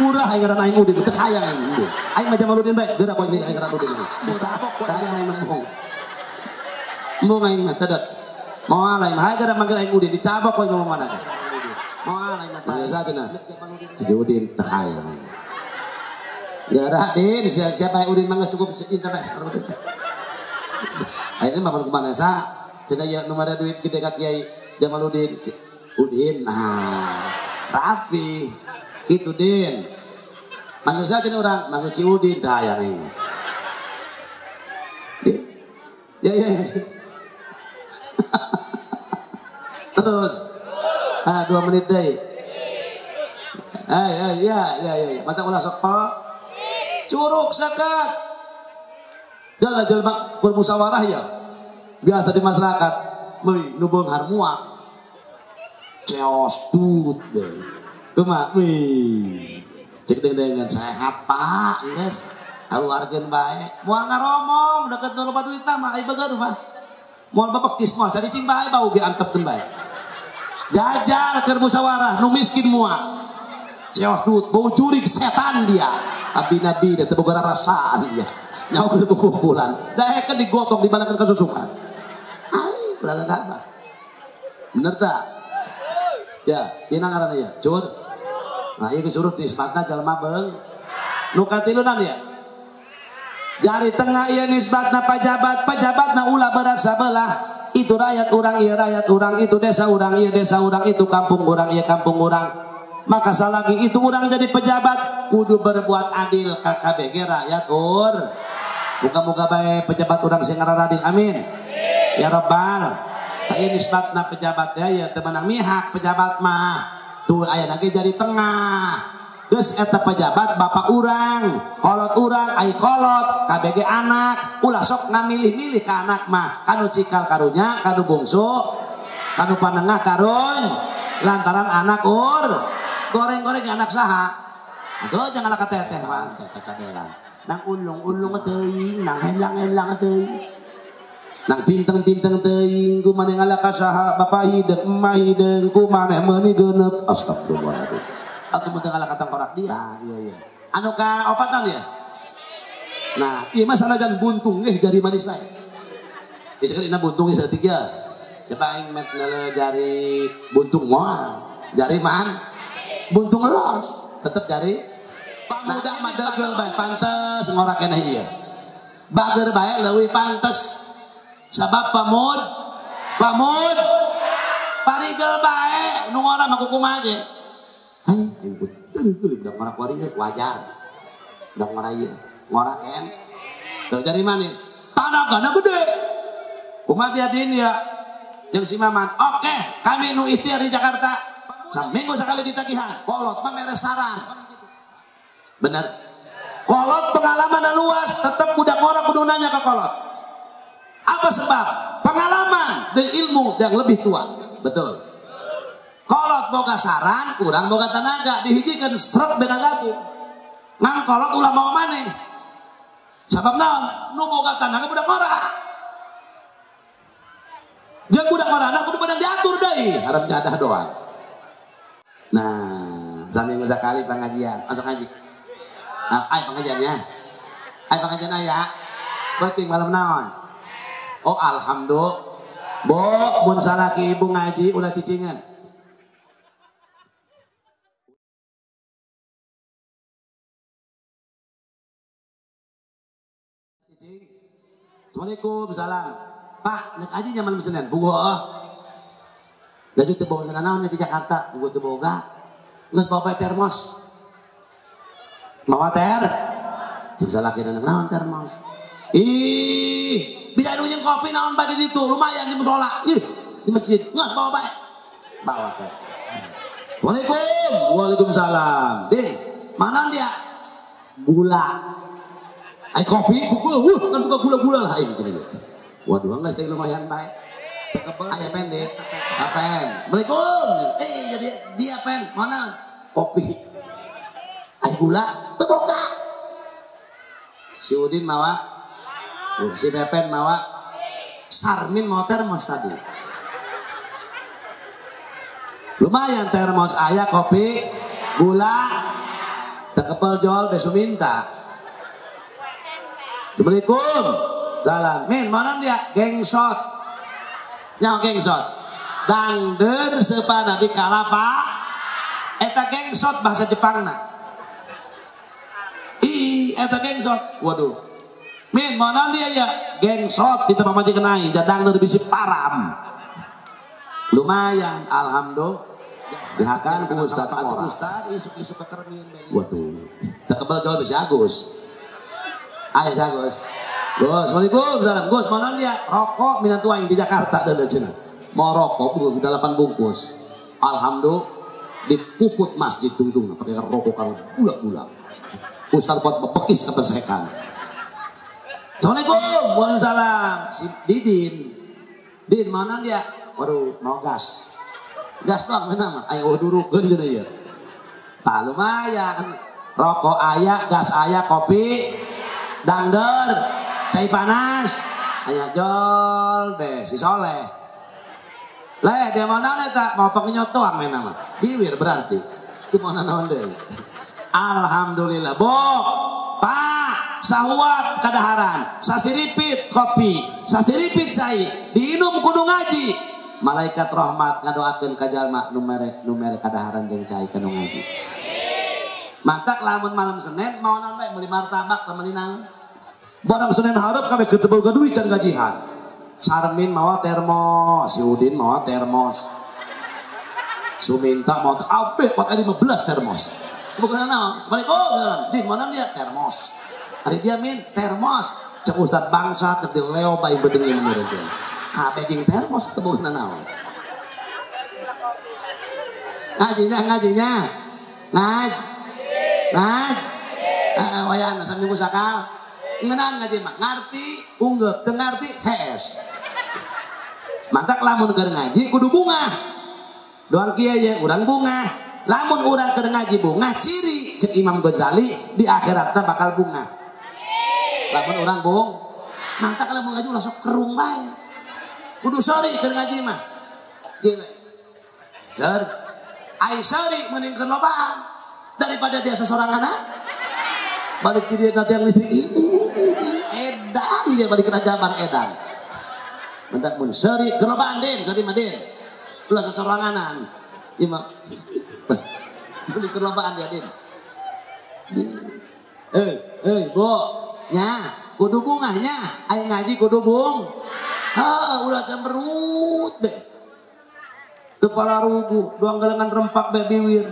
Murah aing ngaran aing Udin, teu hayang aing mendung. Aing mah Jamaludin bae, geura poe aing ngaran Udin. Dicapok teu hayang aing mendung. Embung aing mah teu moal aing mah geura manggil aing Udin, dicabok poe ngomong mana. Moal aing mah teu cenah. Haji Udin teu hayang aing. Geura Din, siapa Udin mah geus cukup cinta bae Udin. Ayeuna mah kumaha sa? Cenah ieu nu mere duit gede ka Kiai Jamaludin. Udin. Nah, rapi. Itu Din. Manggil saja cenah urang, manggil Ki Udin teh hayang aing. Ya ya. Terus. Ah, 2 menit deui. Ya ya ya. Mata ulah sok curug sakat. Jalan jelma bermusyawarah ya. Biasa di masyarakat, meuy nu beunghar muak. Ceos tut deh. Kumaha wih. Cek dengan sehat Pak, geus. Keluargeun bae. Moal ngaromong deket nu loba duit mah ai beugeur mah. Moal bebekis moal cari cing bae bau ge antepkeun bae. Jajar keur musyawarah nu miskin muak. Ceos tut bau jurik setan dia. Nabi-nabi da teu boga rasaan dia. Nyawa keur kumpulan. Daekeun digotong dibalakeun ka susukan. Ai, balakeun ka apa? Bener tak? Ya, ieu ngaranna ya, cur. Nah, ieu curug nisbatna jalma beung. Nu katilunan ya. Jari tengah ieu nisbatna pajabat, pajabatna ulah berat sabelah. Itu rakyat urang, ieu rakyat urang, itu desa urang, ieu desa urang, itu kampung urang, ieu kampung urang. Maka salagi itu urang jadi pejabat kudu berbuat adil ka KBG rakyat ur. Muga-muga bae pejabat urang sing ngaran adil, amin. Ya rabbal. Ieu nisbatna pejabat ya teu meunang mihak pejabat mah. Tuh aya lagi jari tengah. Geus eta pejabat bapak urang, kolot urang, ai kolot, KBG anak, ulah sok ngamilih-milih ka anak mah. Kanu cikal karunya, kanu bungsu, kanu panengah karun, lantaran anak ur. Goreng-goreng anak saha. Aduh jangan ka teteh wan, teteh kadelan. Nang ulung-ulung teuing, nang helang-helang teuing. Nang pinteng-pinteng teuing, ku maneh ngalah ka saha, bapak hideung, emak hideung, ku maneh meuni geuneup. Astagfirullahaladzim. Atuh mun teu ngalah ka tangkorak dia. Ah, iya iya. Anu ka opatan ya? Nah, ieu mah sanajan buntung ge jari manis bae. Geus kan dina buntung geus tiga. Coba aing met jari buntung moal. Jari man buntung los, tetep jari pamuda mah degel bae pantes ngora keneh ieu. Bager bae leuwih pantes. Sabab pamud parigel bae nu ngora mah kumaha ge. Hai, aing pun udah ngora kuari wajar. Udah ngora ieu, ngora ken. Tuh jari manis. Tanagana gede. Kumaha dia din ya? Jeung si Maman. Oke, kami nu ikhtiar di Jakarta. Saminggu sekali ditagihan, kolot mah mere saran. Bener. Kolot pengalaman luas, tetap budak orang kudu nanya ke kolot. Apa sebab? Pengalaman dan ilmu yang lebih tua. Betul. Kolot boga saran, kurang boga tenaga, dihijikeun strok bega gabung. Ngan kolot ulah mau maneh. Sabab naon? Nu boga tenaga budak ora. Jeung budak orana kudu beunang diatur deui, haram jadah doang. Nah, saminggu sekali pengajian, masuk ngaji. Nah, ay pengajiannya. Ay pengajian aya. Penting malam naon? Oh, alhamdulillah. Bo, mun salaki ibu ngaji ulah cicingan. Sumping. Assalamualaikum, salam. Pak, nek aja nyaman Senin. Bugo ah. Gaji teu boga naon di Jakarta, bugo teu boga. Geus bawa termos. Mawa ter? Jeung salaki naon termos. Ih, bisa nu jeung kopi naon bade ditu, lumayan di musola. Ih, di masjid. Geus bawa bae. Bawa ter. Waalaikum, waalaikumsalam. Din, mana dia? Gula. Ai kopi, buku, wuh, kan buka gula-gula lah aing cenah. Waduh, geus teh lumayan bae. Tekebel aya pendek, apen. Assalamualaikum. Jadi dia pen, mana? Kopi. Ai gula, teu boga. Si Udin mawa, si Pepen mawa, Sarmin mau termos tadi. Lumayan termos aya kopi, gula, tekepel jol besok minta. Assalamualaikum. Salam. Min, mana dia? Gengsot. Nyawa gengsot. Dangder sepana di kalapa. Eta gengsot bahasa Jepangna. Ih, eta gengsot. Waduh. Min, mana dia ya? Gengsot di tempat majikan aing, dangder bisi param. Lumayan, alhamdulillah. Dihakan ku Ustaz, Ustaz isuk-isuk ketermin. Waduh. Tekebel jol bisi Agus. Ayo Agus. Gus, assalamualaikum, salam. Gus, mana dia? Rokok minantu aing di Jakarta dan cenah. Mau rokok, bu, 8 bungkus. Alhamdulillah dipuput masjid tungtung pakai rokok kalau gula-gula. Ustaz buat bepekis kepensekan. Assalamualaikum, waalaikumsalam. Si Didin. Din, mana dia? Waduh, mau gas. Gas doang mana mah? Ayo durukeun cenah ieu. Tah lumayan. Rokok aya, gas aya, kopi, dangder, cai panas, aya jol be si Soleh. Leh dia mana eta mau pengenyot doang main nama. Biwir berarti. Itu mana naon deui. Alhamdulillah. Bo, Pak, sahuap kadaharan, sasiripit kopi, sasiripit cai, diinum kudu ngaji. Malaikat rahmat ngadoakeun ka jalma nu mere kadaharan jeung cai ka nu ngaji. Mantak lamun malam Senin mau naon bae meuli martabak temenin naon. Barang Senin harap kami ketemu ke duit can gajihan. Sarmin mawa termos, si Udin mawa termos. Suminta mau kabeh pakai 15 termos. Bukan naon. Assalamualaikum. Din mana dia termos. Ari dia min termos. Cek Ustaz bangsat teu leo bae beuteung ieu meureun. Kabeh jeung termos teu boga naon. Ngajinya ngajinya. Ngaj. Ngaj. Wayana saminggu sakal. Ngeunaan ngaji mah ngarti unggeuk teu ngarti hees. Mantak lamun keur ngaji kudu bungah. Doang kieu ye urang bungah. Lamun urang keur ngaji bungah ciri cek Imam Ghazali di akhiratna bakal bungah. Lamun urang bung, mantak lamun ngaji ulah sok kerung bae. Kudu sori keur ngaji mah. Kieu we. Ser ai sori mending keur lobaan daripada dia sesorangan. Balik di dia nanti yang listrik edan dia balik kena zaman edan. Bentar mun seri kelobaan din seri madin ulah sesoranganan ima beli kelobaan dia din. Bu nya kudu bungahnya aing ngaji kudu bung ha ulah cemberut be kepala rugu doang gelengan rempak be biwir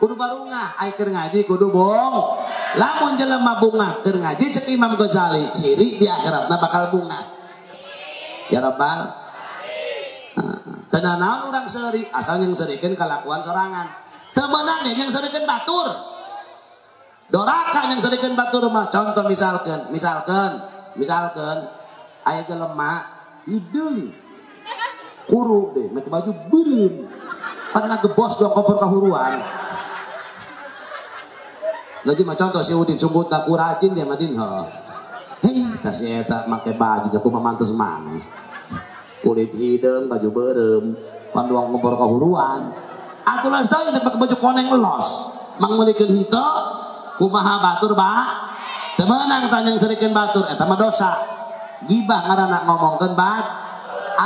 kudu barungah ai keur ngaji kudu bong lamun jelema bungah keur ngaji cek Imam Ghazali ciri di akhiratna bakal bungah ya rabbal teu naon urang seuri asal yang seurikeun kalakuan sorangan teu meunang ge yang seurikeun batur doraka yang seurikeun batur mah contoh misalkeun aya jelema hideung kuru deh make baju beureum pan ngagebos dua kompor kahuruan. Lagi mah contoh si Udin sungguh tak kurajin dia madin ha. Hei, tas eta make baju da kumaha mantes maneh. Kulit hideung, baju beureum, pan doang kompor kahuruan. Atuh lah teh make baju koneng los. Mang meulikeun henteu kumaha batur ba? Teu meunang tah yang serikeun batur eta mah dosa. Gibah ngaranna ngomongkeun bat.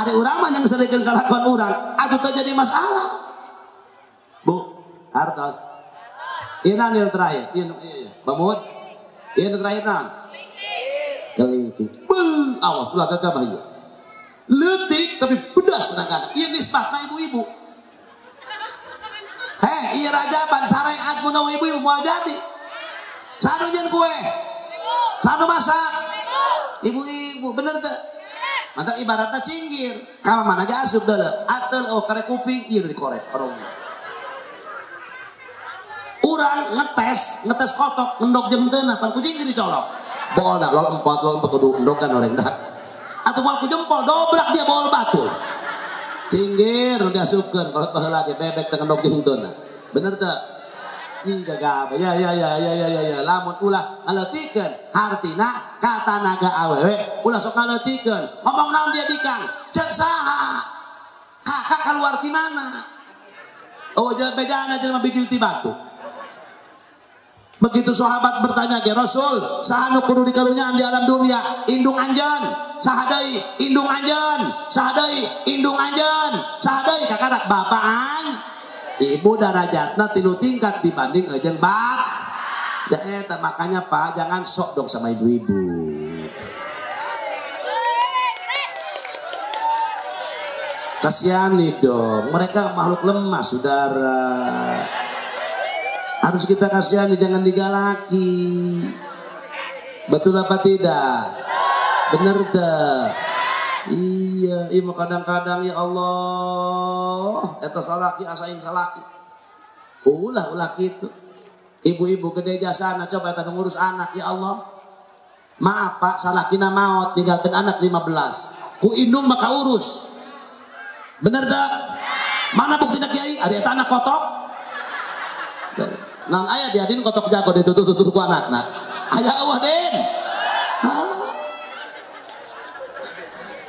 Ari urang mah yang serikeun kalakuan urang, atuh teu jadi masalah. Bu, hartos. Iya naon yang terakhir? Iya, iya. Bamud. Iya yang terakhir naon? Awas ulah gagabah ieu. Leutik tapi pedas tenagana. Ieu nisbatna ibu-ibu. Heh, ieu rajaban sareat mun ibu-ibu moal jadi. Sanu nyeun kue. Sanu masak. Ibu-ibu bener teu? Mantap ibaratnya cinggir. Ka mana ge asup deuleu. Ateul oh karek kuping ieu dikorek orong. Urang ngetes kotok, ngendok jeung teu pan ku cinggir dicolok. Bolna lol empat kudu endokan oreng dah. Atau moal ku jempol dobrak dia bol batu. Cinggir nu diasupkeun kalau baheula ge bebek teh ngendok jeung teu. Bener teu? Ih gagah. Ya ya ya ya ya ya ya lamun ulah ngaleutikeun hartina ka tanaga awewe ulah sok ngaleutikeun. Ngomong naon dia bikang? Ceuk saha? Kakak keluar ti mana? Oh bejana jelema bigil ti batu. Begitu sahabat bertanya ke Rasul, saha nu kudu dikarunyaan di alam dunia? Indung anjeun, saha deui? Indung anjeun, saha deui? Indung anjeun, saha deui? Kakarak bapaan. Ibu darajatna 3 tingkat dibanding eujeun bap. Ya eta makanya Pak, jangan sok dong sama ibu-ibu. Kasihani dong, mereka makhluk lemah, saudara. Harus kita kasihani, jangan digalaki. Betul apa tidak? Bener deh. Iya, iya kadang-kadang ya Allah, eta salaki asaing salaki. Ulah ulah gitu. Ibu-ibu gede jasana coba eta ngurus anak ya Allah. Maaf Pak, salakina maot tinggalkeun anak 15. Ku indung maka urus. Bener tak? Mana buktina kiai? Ada eta anak kotok? Naon aya diadin kotok jago ditutup-tutup ku anakna. Aya eueuh Den.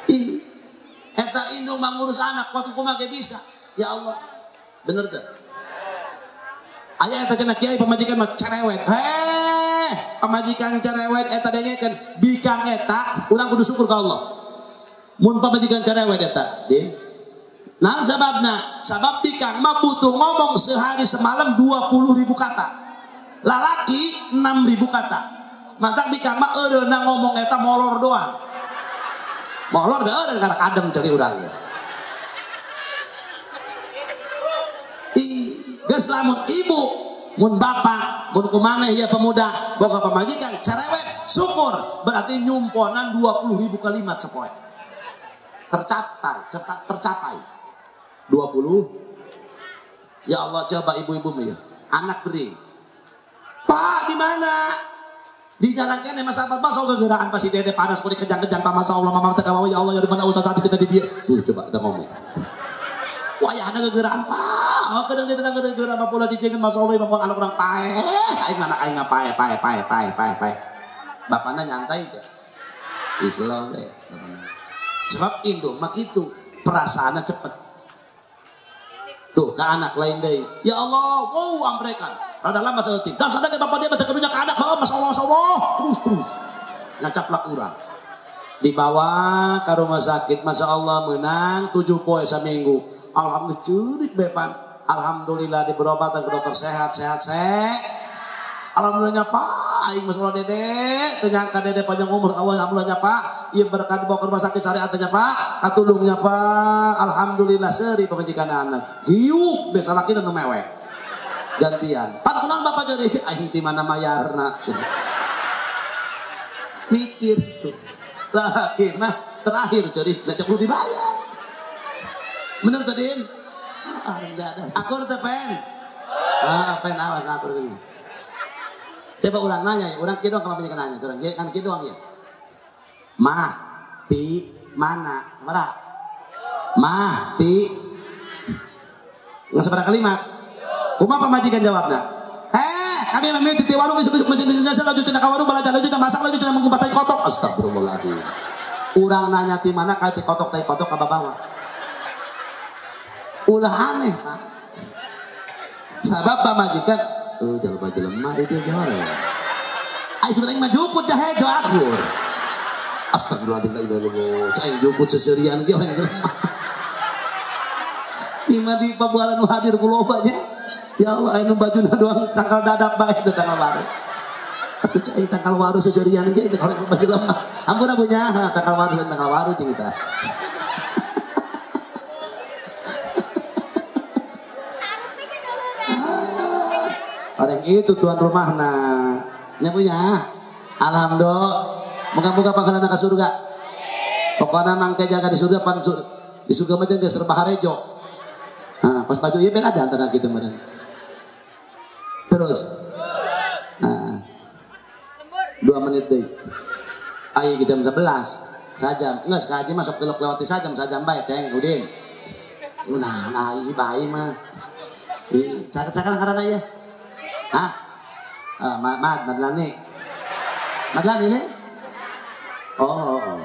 Ih, eta indung mangurus anak waktu kumaha ge bisa. Ya Allah. Bener teu? Aya eta cenah kiai pamajikan mah cerewet. Heh, pamajikan cerewet eta dengekeun bikang eta urang kudu syukur ka Allah. Mun pamajikan cerewet eta, Din. Nah sababna, sabab bikang mah butuh ngomong sehari semalam 20.000 kata. Lalaki 6.000 kata. Mantak bikang mah eureuna ngomong eta molor doang. Molor be eureun karena adem celi urang. Ih, geus lamun ibu, mun bapak, mun kumaneh ya pemuda, boga pamajikan cerewet, syukur berarti nyumponan 20.000 kalimat sepoe. Tercapai. 20. Ya Allah coba ibu-ibu ya. Anak gering. Pak di mana? Di jalan kene masa apa? Masa gegeraan pasti dede panas kok dikejang-kejang Pak masa Allah mama teka ya Allah ya di mana usah saat kita di dia. Tuh coba kita ngomong. Wah ya ada gegeraan Pak. Oh kadang dia datang gegeraan apa pula cicingan masa Allah imam anak orang pae. Aing mana aing pae pae pae pae pae pae. Bapakna nyantai teh. Islam we. Sebab indung mah kitu perasaannya cepet. Tuh ke anak lain deh. Ya Allah, wow amprekan. Rada lama saeutik. Dah sadar bapak dia mah karunya ke anak, heuh masyaallah masyaallah. Terus. Nyacaplak urang. Dibawa ke rumah sakit, masya Allah menang 7 poe saminggu. Alhamdulillah ceurik bepan. Alhamdulillah diberobatan ke dokter sehat sehat sehat. Alhamdulillahnya Pak, aing masalah dede, ternyata dede panjang umur. Allah alhamdulillahnya Pak, ieu berkat dibawa ke rumah sakit syariatnya Pak, katulungnya Pak. Alhamdulillah seuri pamajikan anak. Hiup be salakina nu mewek. Gantian. Pan kunaon bapak jadi aing ti mana mayarna. Mikir. Lalaki mah terakhir jadi da kudu dibayar. Bener tadi? Ah, akur teh pen. Ah, pen awas akur gini. Coba orang nanya, orang kieu doang ka nanya, orang kan kieu doang ya. Mah ti mana? Sabaraha? Mah ti nggak sabaraha kalimat. Kumaha pamajikan jawabna? Heh, kami memilih di warung isuk-isuk mesin-mesin laju cenah ka warung balajar laju cenah masak laju cenah mengumpat tai kotok. Astagfirullahaladzim. Urang nanya ti mana ka ti kotok tai kotok ka babawa. Ulah aneh, Pak. Sabab pamajikan oh, jelema jelema di dia jore. Ai sudah aing mah jukut jahe jo akur. Astagfirullahaladzim la ilaha illallah. Cai jukut seserian ge orang jelema. Ima di pabuaran nu hadir ku loba nya. Ya Allah anu bajuna doang tanggal dadap bae teh tanggal baru. Atuh cai tangkal waru seserian ge teh korek bagi lemah. Ampun punya tangkal waru jeung kita. Orang itu tuan rumahna. Nya punya. Alhamdulillah. Moga-moga pangkalana ka surga. Pokona mangke jaga di surga pan di surga mah geus serba harejo. Nah, pas baju ieu beda antara kita meureun. Terus. Nah. 2 menit deui. Ayo ke jam 11. Sajam. Geus ka haji masuk telok lewat sajam, sajam bae ceng Udin. Nah, ieu bae mah. Sakarang karana ieu. Hah? Mad Madlani. Madlani ini? Oh.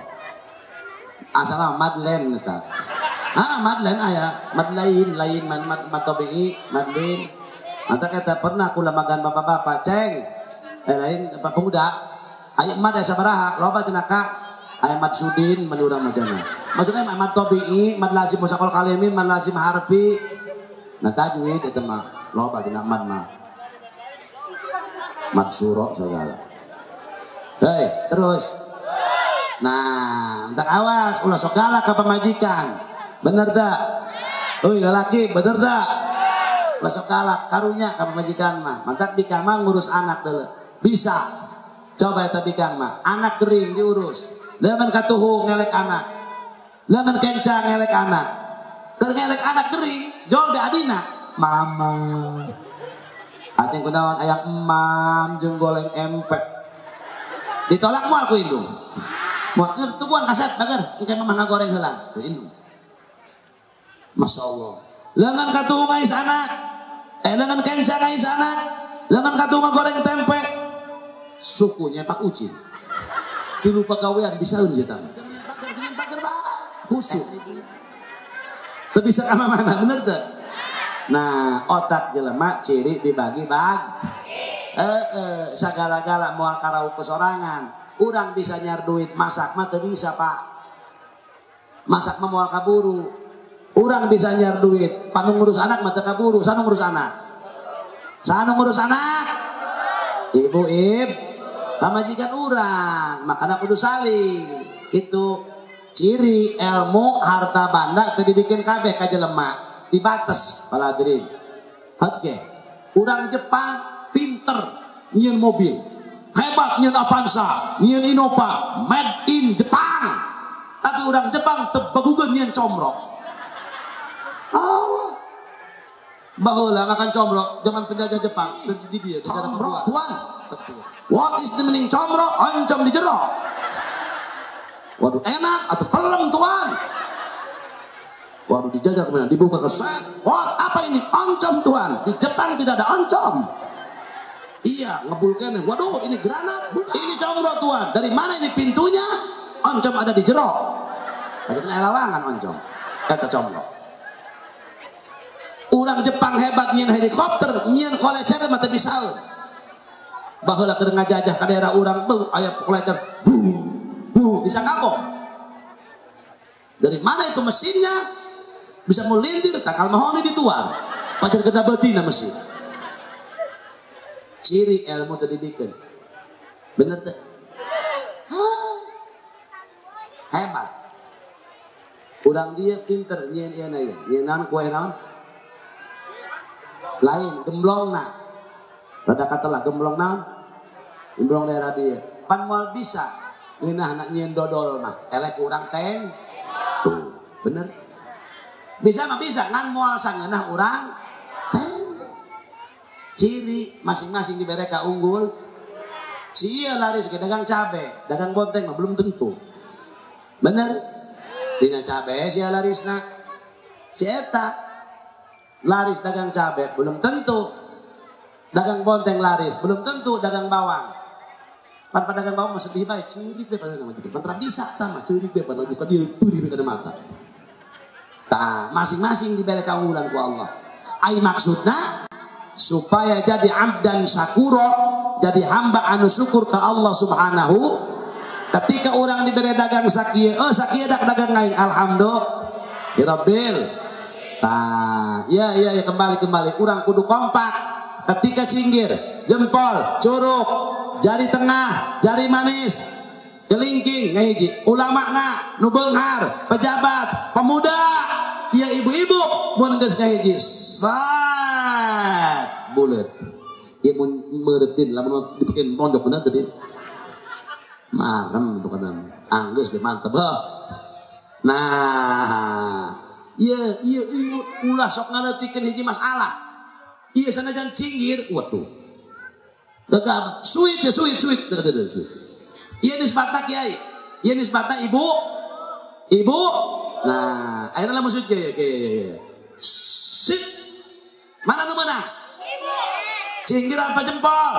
Asalna Madlen eta. Ah, Madlen aya, Madlain, lain man mad matobi, Madlin. Mantap eta pernah kula magan bapak-bapak ceng. Lain pemuda. Ayo mad aya sabaraha, loba cenah ka. Aya mad sudin mun urang mah jana. Maksudna mad tabi'i, mad lazim musaqal kalimi, mad lazim harfi. Nah tajwid eta mah loba cenah mad mah. Mad suro segala. Hei, terus. Nah, entak awas ulah sok galak ka pamajikan. Bener tak? Euy lalaki, bener tak? Ulah sok galak karunya ka pamajikan mah. Mantak bikang mah ngurus anak dulu. Bisa. Coba eta bikang mah, anak gering diurus. Leumeun katuhu ngelek anak. Leumeun kenca ngelek anak. Keur ngelek anak gering, jol be adina. Mama. Aceng kunaon ayang emam jeung goreng empek. Ditolak moal ku indung. Moal keur tubuhan kasep bager engke mah ngagoreng heula ku indung. Masya Allah. Leungeun katuhu ngais anak. Leungeun kenca ngais anak. Leungeun katuhu ngagoreng tempe. Sukunya Pak Ucin. Tilu pagawean bisa eureun eta. Pager pager bae. Khusyuk. Teu bisa ka mana-mana bener teu? Nah, otak jelema ciri dibagi bag. Sagala-gala moal karau kesorangan. Urang bisa nyar duit, masak mah teu bisa, Pak. Masak mah moal kaburu. Urang bisa nyar duit, panu ngurus anak mah teu kaburu, sanu ngurus anak. Sanu ngurus anak. Ibu ib, pamajikan urang, makana kudu saling. Itu ciri ilmu harta banda teu dibikin kabeh ka jelema. Dibates para hadirin. Oke. Urang Jepang pinter nyieun mobil. Hebat nyieun Avanza, nyieun Innova, made in Jepang. Tapi urang Jepang teu bagugeun nyieun comro. Oh. Baheula makan comro zaman penjajah Jepang di dia comro tuan. What is the meaning comro? Oncom di jero. Waduh enak atau pelem tuan. Waduh dijajah kemudian dibuka ke set. What apa ini? Oncom tuan. Di Jepang tidak ada oncom. Iya ngebul kene. Waduh ini granat. Bukan. Ini comro tuan. Dari mana ini pintunya? Oncom ada di jero. Ada lawangan oncom. Kata comro. Urang Jepang hebat nyieun helikopter, nyieun kolecer mah teu bisa. Baheula keur ngajajah ka daerah urang tuh aya kolecer. Buh, bisa ngabom. Dari mana itu mesinnya? Bisa melintir tangkal mahoni dituar. Pacar kena betina mesin. Ciri ilmu tadi bikin. Bener teh? Hebat. Urang dia pinter nyieun ieu na ieu. Nyieun naon kue naon? Lain gemblongna. Rada katelah gemblong naon? Gemblong daerah dia. Pan moal bisa ngeunah nyieun dodol mah. Elek urang teng. Tuh, bener. Bisa mah bisa ngan moal sangeunah urang teng. Ciri masing-masing dibere ka unggul. Sia laris ke dagang cabe, dagang bonteng mah belum tentu. Bener? Dina cabe sia larisna. Si eta laris dagang cabe belum tentu. Dagang bonteng laris belum tentu dagang bawang. Pan pedagang bawang mah sedih bae, ceurik bae pada nama gitu. Pan bisa tah mah ceurik bae pada buka diri peurih bae kana mata. Tah, masing-masing dibere kaunggulan ku Allah. Ai maksudna supaya jadi abdan syakuro, jadi hamba anu syukur ke Allah Subhanahu. Ketika orang diberi dagang sakieu, oh sakieu dak dagang aing alhamdulillah. Ya Rabbil. Tah, ya ya kembali. Urang kudu kompak. Ketika cinggir, jempol, curug, jari tengah, jari manis, kelingking ngahiji, ulamana nu beunghar, pejabat, pemuda, ieu ibu-ibu mun geus ngahiji sat buleut. Ieu mun meureupin lamun dipake nonjok bener tadi. Marem pokona. Anggeus ge mantep heuh. Nah, ieu ieu ieu ulah sok ngaleutikeun hiji masalah. Ieu sanajan cinggir, waduh. Gagah, suit ya suit suit, suit. Ieu nisbatna kiai, ieu nisbatna ibu, ibu. Nah, ayeuna lamun suit kiai kiai. Sit. Mana nu meunang? Cinggir apa jempol?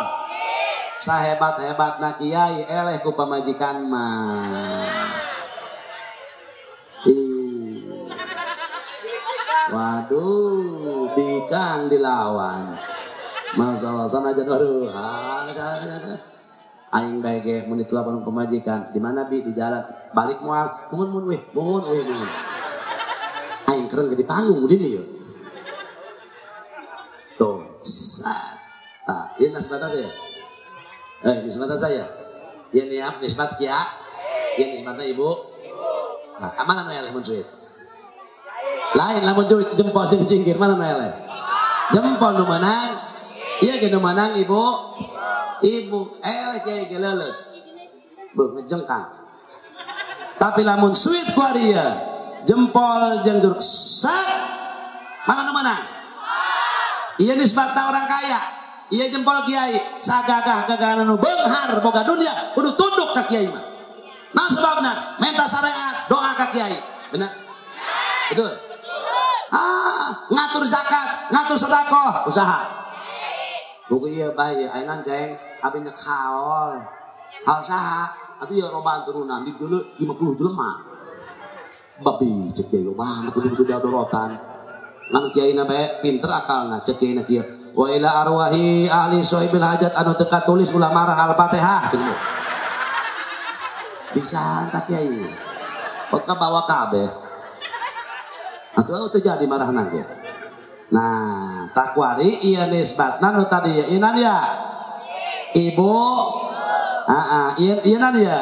Sahebat-hebatna kiai eleh ku pamajikan mah. Waduh, bikang dilawan. Masya Allah, sanajan waduh. Aing bae ge mun ditelapan pemajikan, di mana bi di jalan, balik moal, muhun mun weh, muhun weh muhun. Aing keren ge di panggung di dieu. Tuh, sat. Tah, ieu nisbat saya. Nisbat saya. Ieu niat nisbat kia. Ieu nisbatna ibu. Nah, mana nu eleh mun suit? Lain lamun suit jempol jeung cinggir mana nu eleh? Jempol nu meunang. Ieu ge nu meunang ibu. Ibu eleh kiai ge leuleus. Beuh ngejengkang. Tapi lamun suit ku ari ieu, jempol jeung jeruk sat. Mana nu meunang? Ieu nisbatna orang kaya. Ieu jempol kiai, sagagah-gagahna nu beunghar boga dunia kudu tunduk ka kiai mah. Nah sebabna minta syariat doa ka kiai. Benar? Betul. Ah, ngatur zakat, ngatur sedekah, usaha. Buku ieu bae ayeuna ceng abi nek haol. Haol saha? Atuh ieu robaan turunan di dulu 50 jelema. Babi cek kiai loba kudu kudu dorotan. Ngan kiaina bae pinter akalna cek kiaina kieu. Wa ila arwahi ahli sohibil hajat anu teu katulis ulah marah al-Fatihah cenah. Bisa tak kiai. Pot ka bawa kabeh. Atuh teu jadi marahna ge. Nah, takwari ieu nisbatna nu tadi ieu inan ya. Ibu. Heeh, ieu inan ya.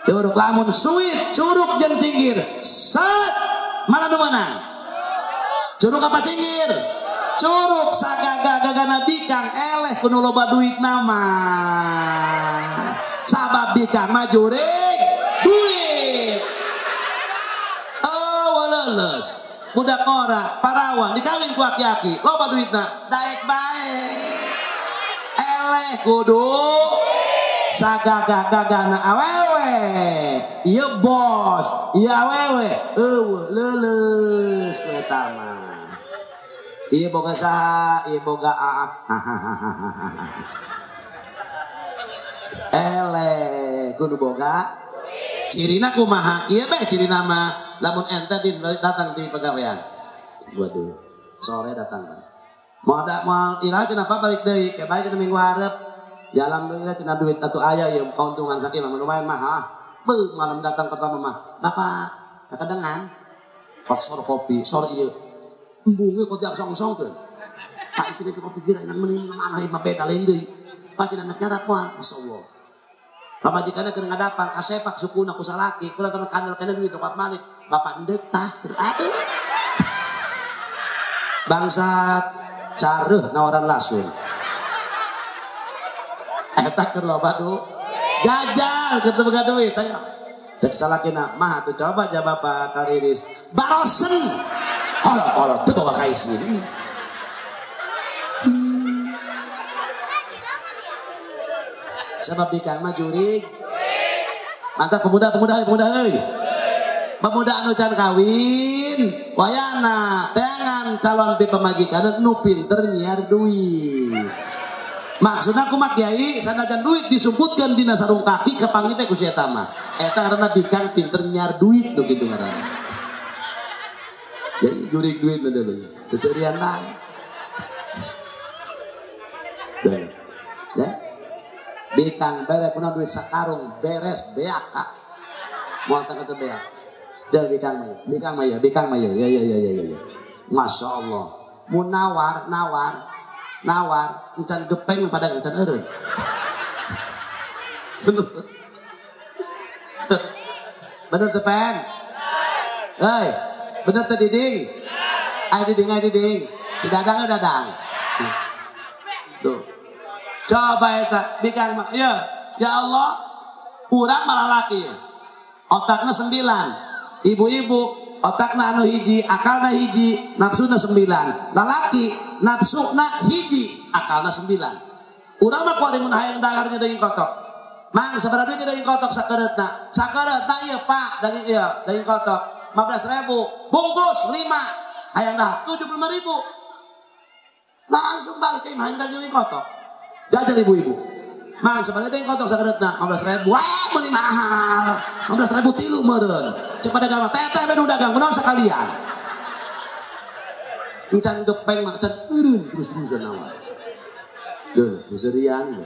Curug lamun suit, curug jeung cinggir. Set. Mana nu meunang? Curug apa cinggir? Curug sagagah-gagahna bikang eleh kudu loba duit nama. Sabab bikang mah jurig duit. Oh, waleles. Budak ora, parawan dikawin ku aki-aki, loba duitna, daek bae. Eleh kudu sagagah-gagahna awewe. Ieu bos, ieu awewe, eueuh leuleus ku eta mah. Ieu boga saha, ieu boga aa. Eleh kudu boga cirina kumaha kieu bae cirina mah lamun ente din datang di pegawaian. Waduh, sore datang. Mau ada mau iraha cenah balik deui, ke bae cenah minggu hareup. Ya alhamdulillah cenah duit atuh aya ieu kauntungan sakieu mah lumayan mah. Ah. Beuh malam datang pertama mah. Bapak, kakedengan. Kok sor kopi, sor ieu. Embunge kok jak song-songkeun. Pak cenah kopi geura inang meuni mana ieu mah beda lain deui. Pak cenah nek nyarap moal, masyaallah. Pamajikanna keur ngadapang kasepak sukuna ku salaki, kula teh kandel kana duit tokat malik. Bapak endek tah, aduh. Bangsat careuh nawaran lasun. Eta keur loba du. Jajal keur teu boga duit ayo. Cek salakina mah atuh coba ja bapak kariris. Barosen. Kolot-kolot teu bawa ka istri. Sebab bikang mah jurig. Mantap pemuda-pemuda pemuda euy. Pemuda anu can kawin, wayana teangan calon pi pamajikan nu pinter nyiar duit. Maksudna kumaha kiai sanajan duit disumputkeun dina sarung kaki kapanggih bae ku si eta mah. Eta ngaranna bikang pinter nyiar duit nu kitu ngaranna. Jadi jurig duit nu deui. Seserian bae. Ya. Bikang bere kuna duit sakarung beres beak. Moal teh teu beak. Jadi bikang mah, bikang mah ya, bikang mah ya. Ya ya ya ya ya. Masya Allah. Mun nawar, nawar. Nawar encan gepeng pada encan eureun. Bener teu Pen? Hei, bener teu Diding? Ai Diding, ai Diding. Si Dadang Dadang. Tuh. Coba eta bikang mah. Ya, ya Allah, urang malah laki. Otakna 9. Ibu-ibu otakna anu hiji, akalna hiji, nafsuna 9. Lalaki nafsuna hiji, akalna 9. Urang mah kuari mun hayang daharnya daging kotok. Mang, sabaraha duit daging kotok sakereutna? Sakereutna ieu Pak, daging ieu, daging kotok 15.000, bungkus 5. Hayang dah 75.000. Langsung balik ke imah hayang daging kotok. Jajal ibu-ibu. Mang, sabaraha daging kotok sakereutna? 15.000. Wah, meuli mahal. 15.000 tilu meureun. Cek pada dagang teteh be nu dagang kunaon sakalian. Encan gepeng mah encan eureun terus-terusan awal. Duh, seserian.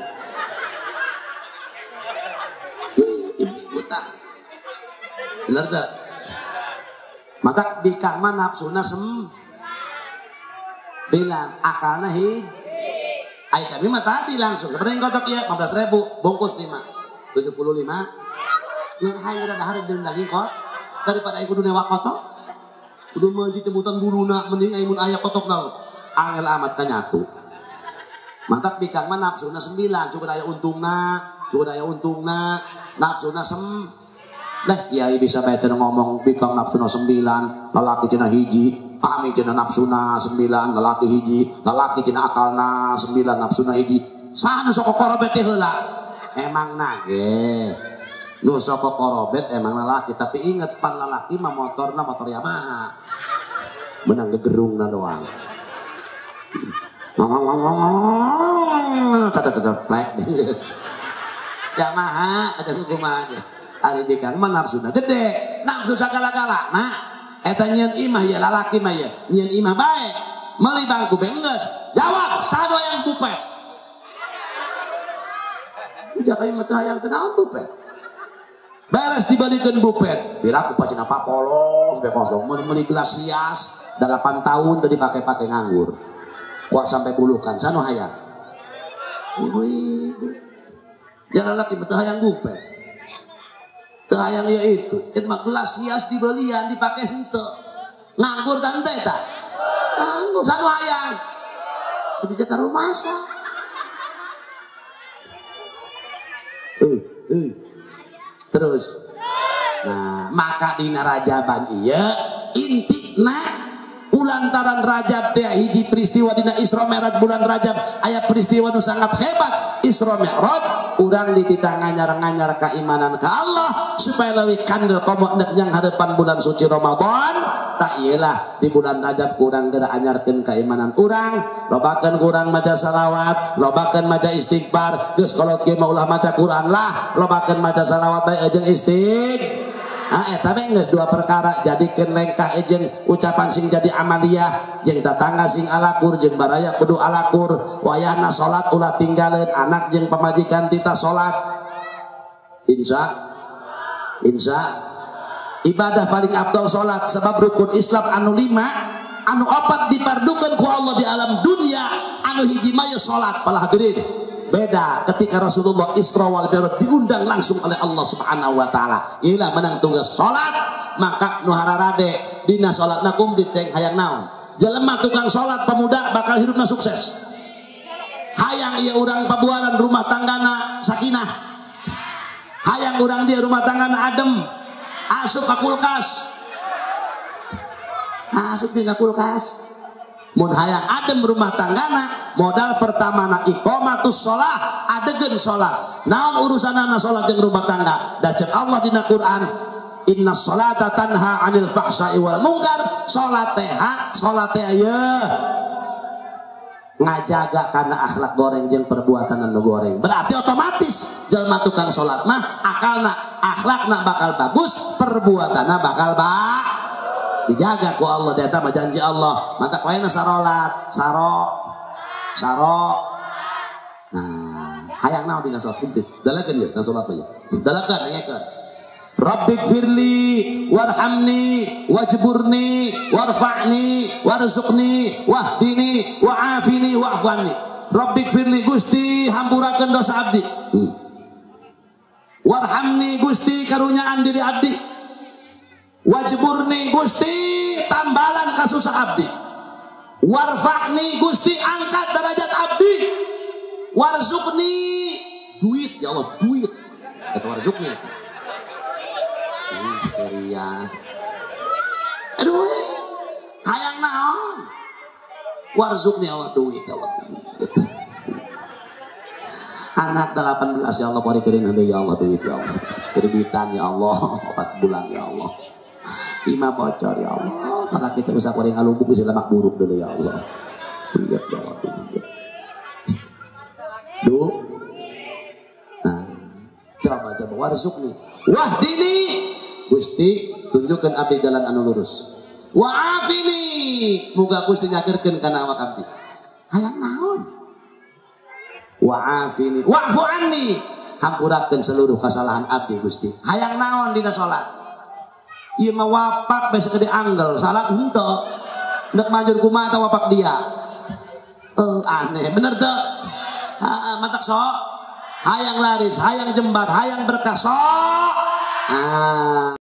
Ibu tak. Bener tak? Mata bikang mah nafsuna 9, akalna hiji. Ai kami mah tadi langsung sebenarnya yang kotok ya 15.000 bungkus 5 75. Ngan hayang udah dahar jeung daging kot daripada aing kudu newak kotok. Kudu meunji tebutan buluna mending aing mun aya kotokna. Angel amat kanyatu. Mantap bikang mah nafsuna 9, cukup aya untungna, cukup aya untungna, nafsuna 9. Lah kiai bisa bae teu ngomong bikang nafsuna 9, lalaki cenah hiji, kami cenah nafsuna 9, lalaki hiji, lalaki cenah akalna 9, nafsuna hiji. Saha nu sok kokorobet teh heula? Emang nage. Nu sok kokorobet emang lalaki, tapi inget pan lalaki mah motorna motor Yamaha. Menang gegerungna doang. Tetep plek. Yamaha ada kumaha ge. Ari bikang mah nafsuna gede, nafsu sagala-gala. Nah, eta nyieun imah ya lalaki mah ya, nyieun imah bae. Meuli bangku benggeus. Jawab, sado yang bupet. Udah kami mah teu hayang teu naon bupet. Beres dibalikeun bupet. Piraku pacina papolos be kosong, meuli-meuli gelas hias 8 tahun teu dipake-pake nganggur. Kuat sampai bulukan, sano hayang. Ibu-ibu. Ya lalaki mah teu hayang bupet. Hayang ya itu mah gelas hias dibelian dipakai henteu nganggur tante eta nganggur sanu hayang jadi cetar rumah sa terus nah maka dina Rajaban ieu intina ulantaran Rajab teh hiji peristiwa dina Isra Mi'raj bulan Rajab aya peristiwa nu sangat hebat Isra Mi'raj urang dititah nganyar-nganyar keimanan ke Allah supaya leuwih kandel komo nek nyang harapan bulan suci Ramadan tak iyalah di bulan Rajab kurang geura anyarkeun keimanan urang lobakeun kurang maca salawat lobakeun maca istighfar geus kolot ge mah ulah maca Quran lah lobakeun maca salawat bae jeung istighfar. Ah eta we geus dua perkara jadikeun lengkah jeung ucapan sing jadi amaliyah jeung tatangga sing alakur jeung baraya kudu alakur wayahna salat ulah tinggaleun anak jeung pamajikan tita salat insya insya ibadah paling abdol salat sebab rukun Islam anu 5 anu 4 dipardukeun ku Allah di alam dunia anu hiji mah salat pala hadirin. Beda ketika Rasulullah Isra wal Mi'raj diundang langsung oleh Allah Subhanahu wa taala. Iyalah menang tugas salat, maka nu hararade dina salatna kumplit ceng hayang naon. Jelema tukang salat pemuda bakal hidupna sukses. Hayang ieu urang pabuaran rumah tanggana sakinah. Hayang urang dia rumah tanggana adem. Asup ka kulkas. Asup dina kulkas. Mun hayang adem rumah tanggana modal pertama na iqamatus sholah adegeun sholat naon urusanana sholat jeung rumah tangga da ceuk Allah dina Quran inna sholata tanha anil fahsya'i wal munkar sholat teh sholat teh ieu ngajaga kana akhlak goreng jeung perbuatan anu goreng berarti otomatis jelema tukang sholat mah akalna akhlakna bakal bagus perbuatanna bakal bagus dijaga ku Allah eta mah janji Allah mata waena sarolat saro saro nah hayang naon dina salat komplit dalakeun ieu na salat mah dalakeun dengekeun Rabbighfirli warhamni wajburni warfa'ni warzuqni wahdini wa'afini wa'fu anni. Rabbighfirli Gusti hampurakeun dosa abdi. Warhamni Gusti karunyaan diri abdi. Wajburni Gusti tambalan kasusah abdi. Warfa'ni Gusti angkat derajat abdi. Warzukni duit ya Allah, duit. Kata warzukni. Ini ceria. Aduh, hayang naon? Warzukni ya Allah duit ya Allah. Duit. Anak 18 ya Allah, bari keureun ya Allah duit ya Allah. Kerbitan ya Allah, 4 bulan ya Allah. 5 bocor ya Allah. Salah kita usah goreng alumbung bisa lemak buruk dulu ya Allah. Lihat ya Allah duit. Duh. Nah, coba warzukni. Wahdini Gusti tunjukkan abdi jalan anu lurus. Wa'afini muga Gusti nyakeurkeun kana awak abdi. Hayang naon? Wa'afini wa'fu anni hampurakeun seluruh kesalahan abdi Gusti. Hayang naon dina salat? Ieu mah wapak bae sagede anggel, salat henteu. Nek manjur kumaha ta wapak dia? Aneh, bener teu? Heeh, matak sok. Hayang laris, hayang jembar, hayang berkah sok. Ah.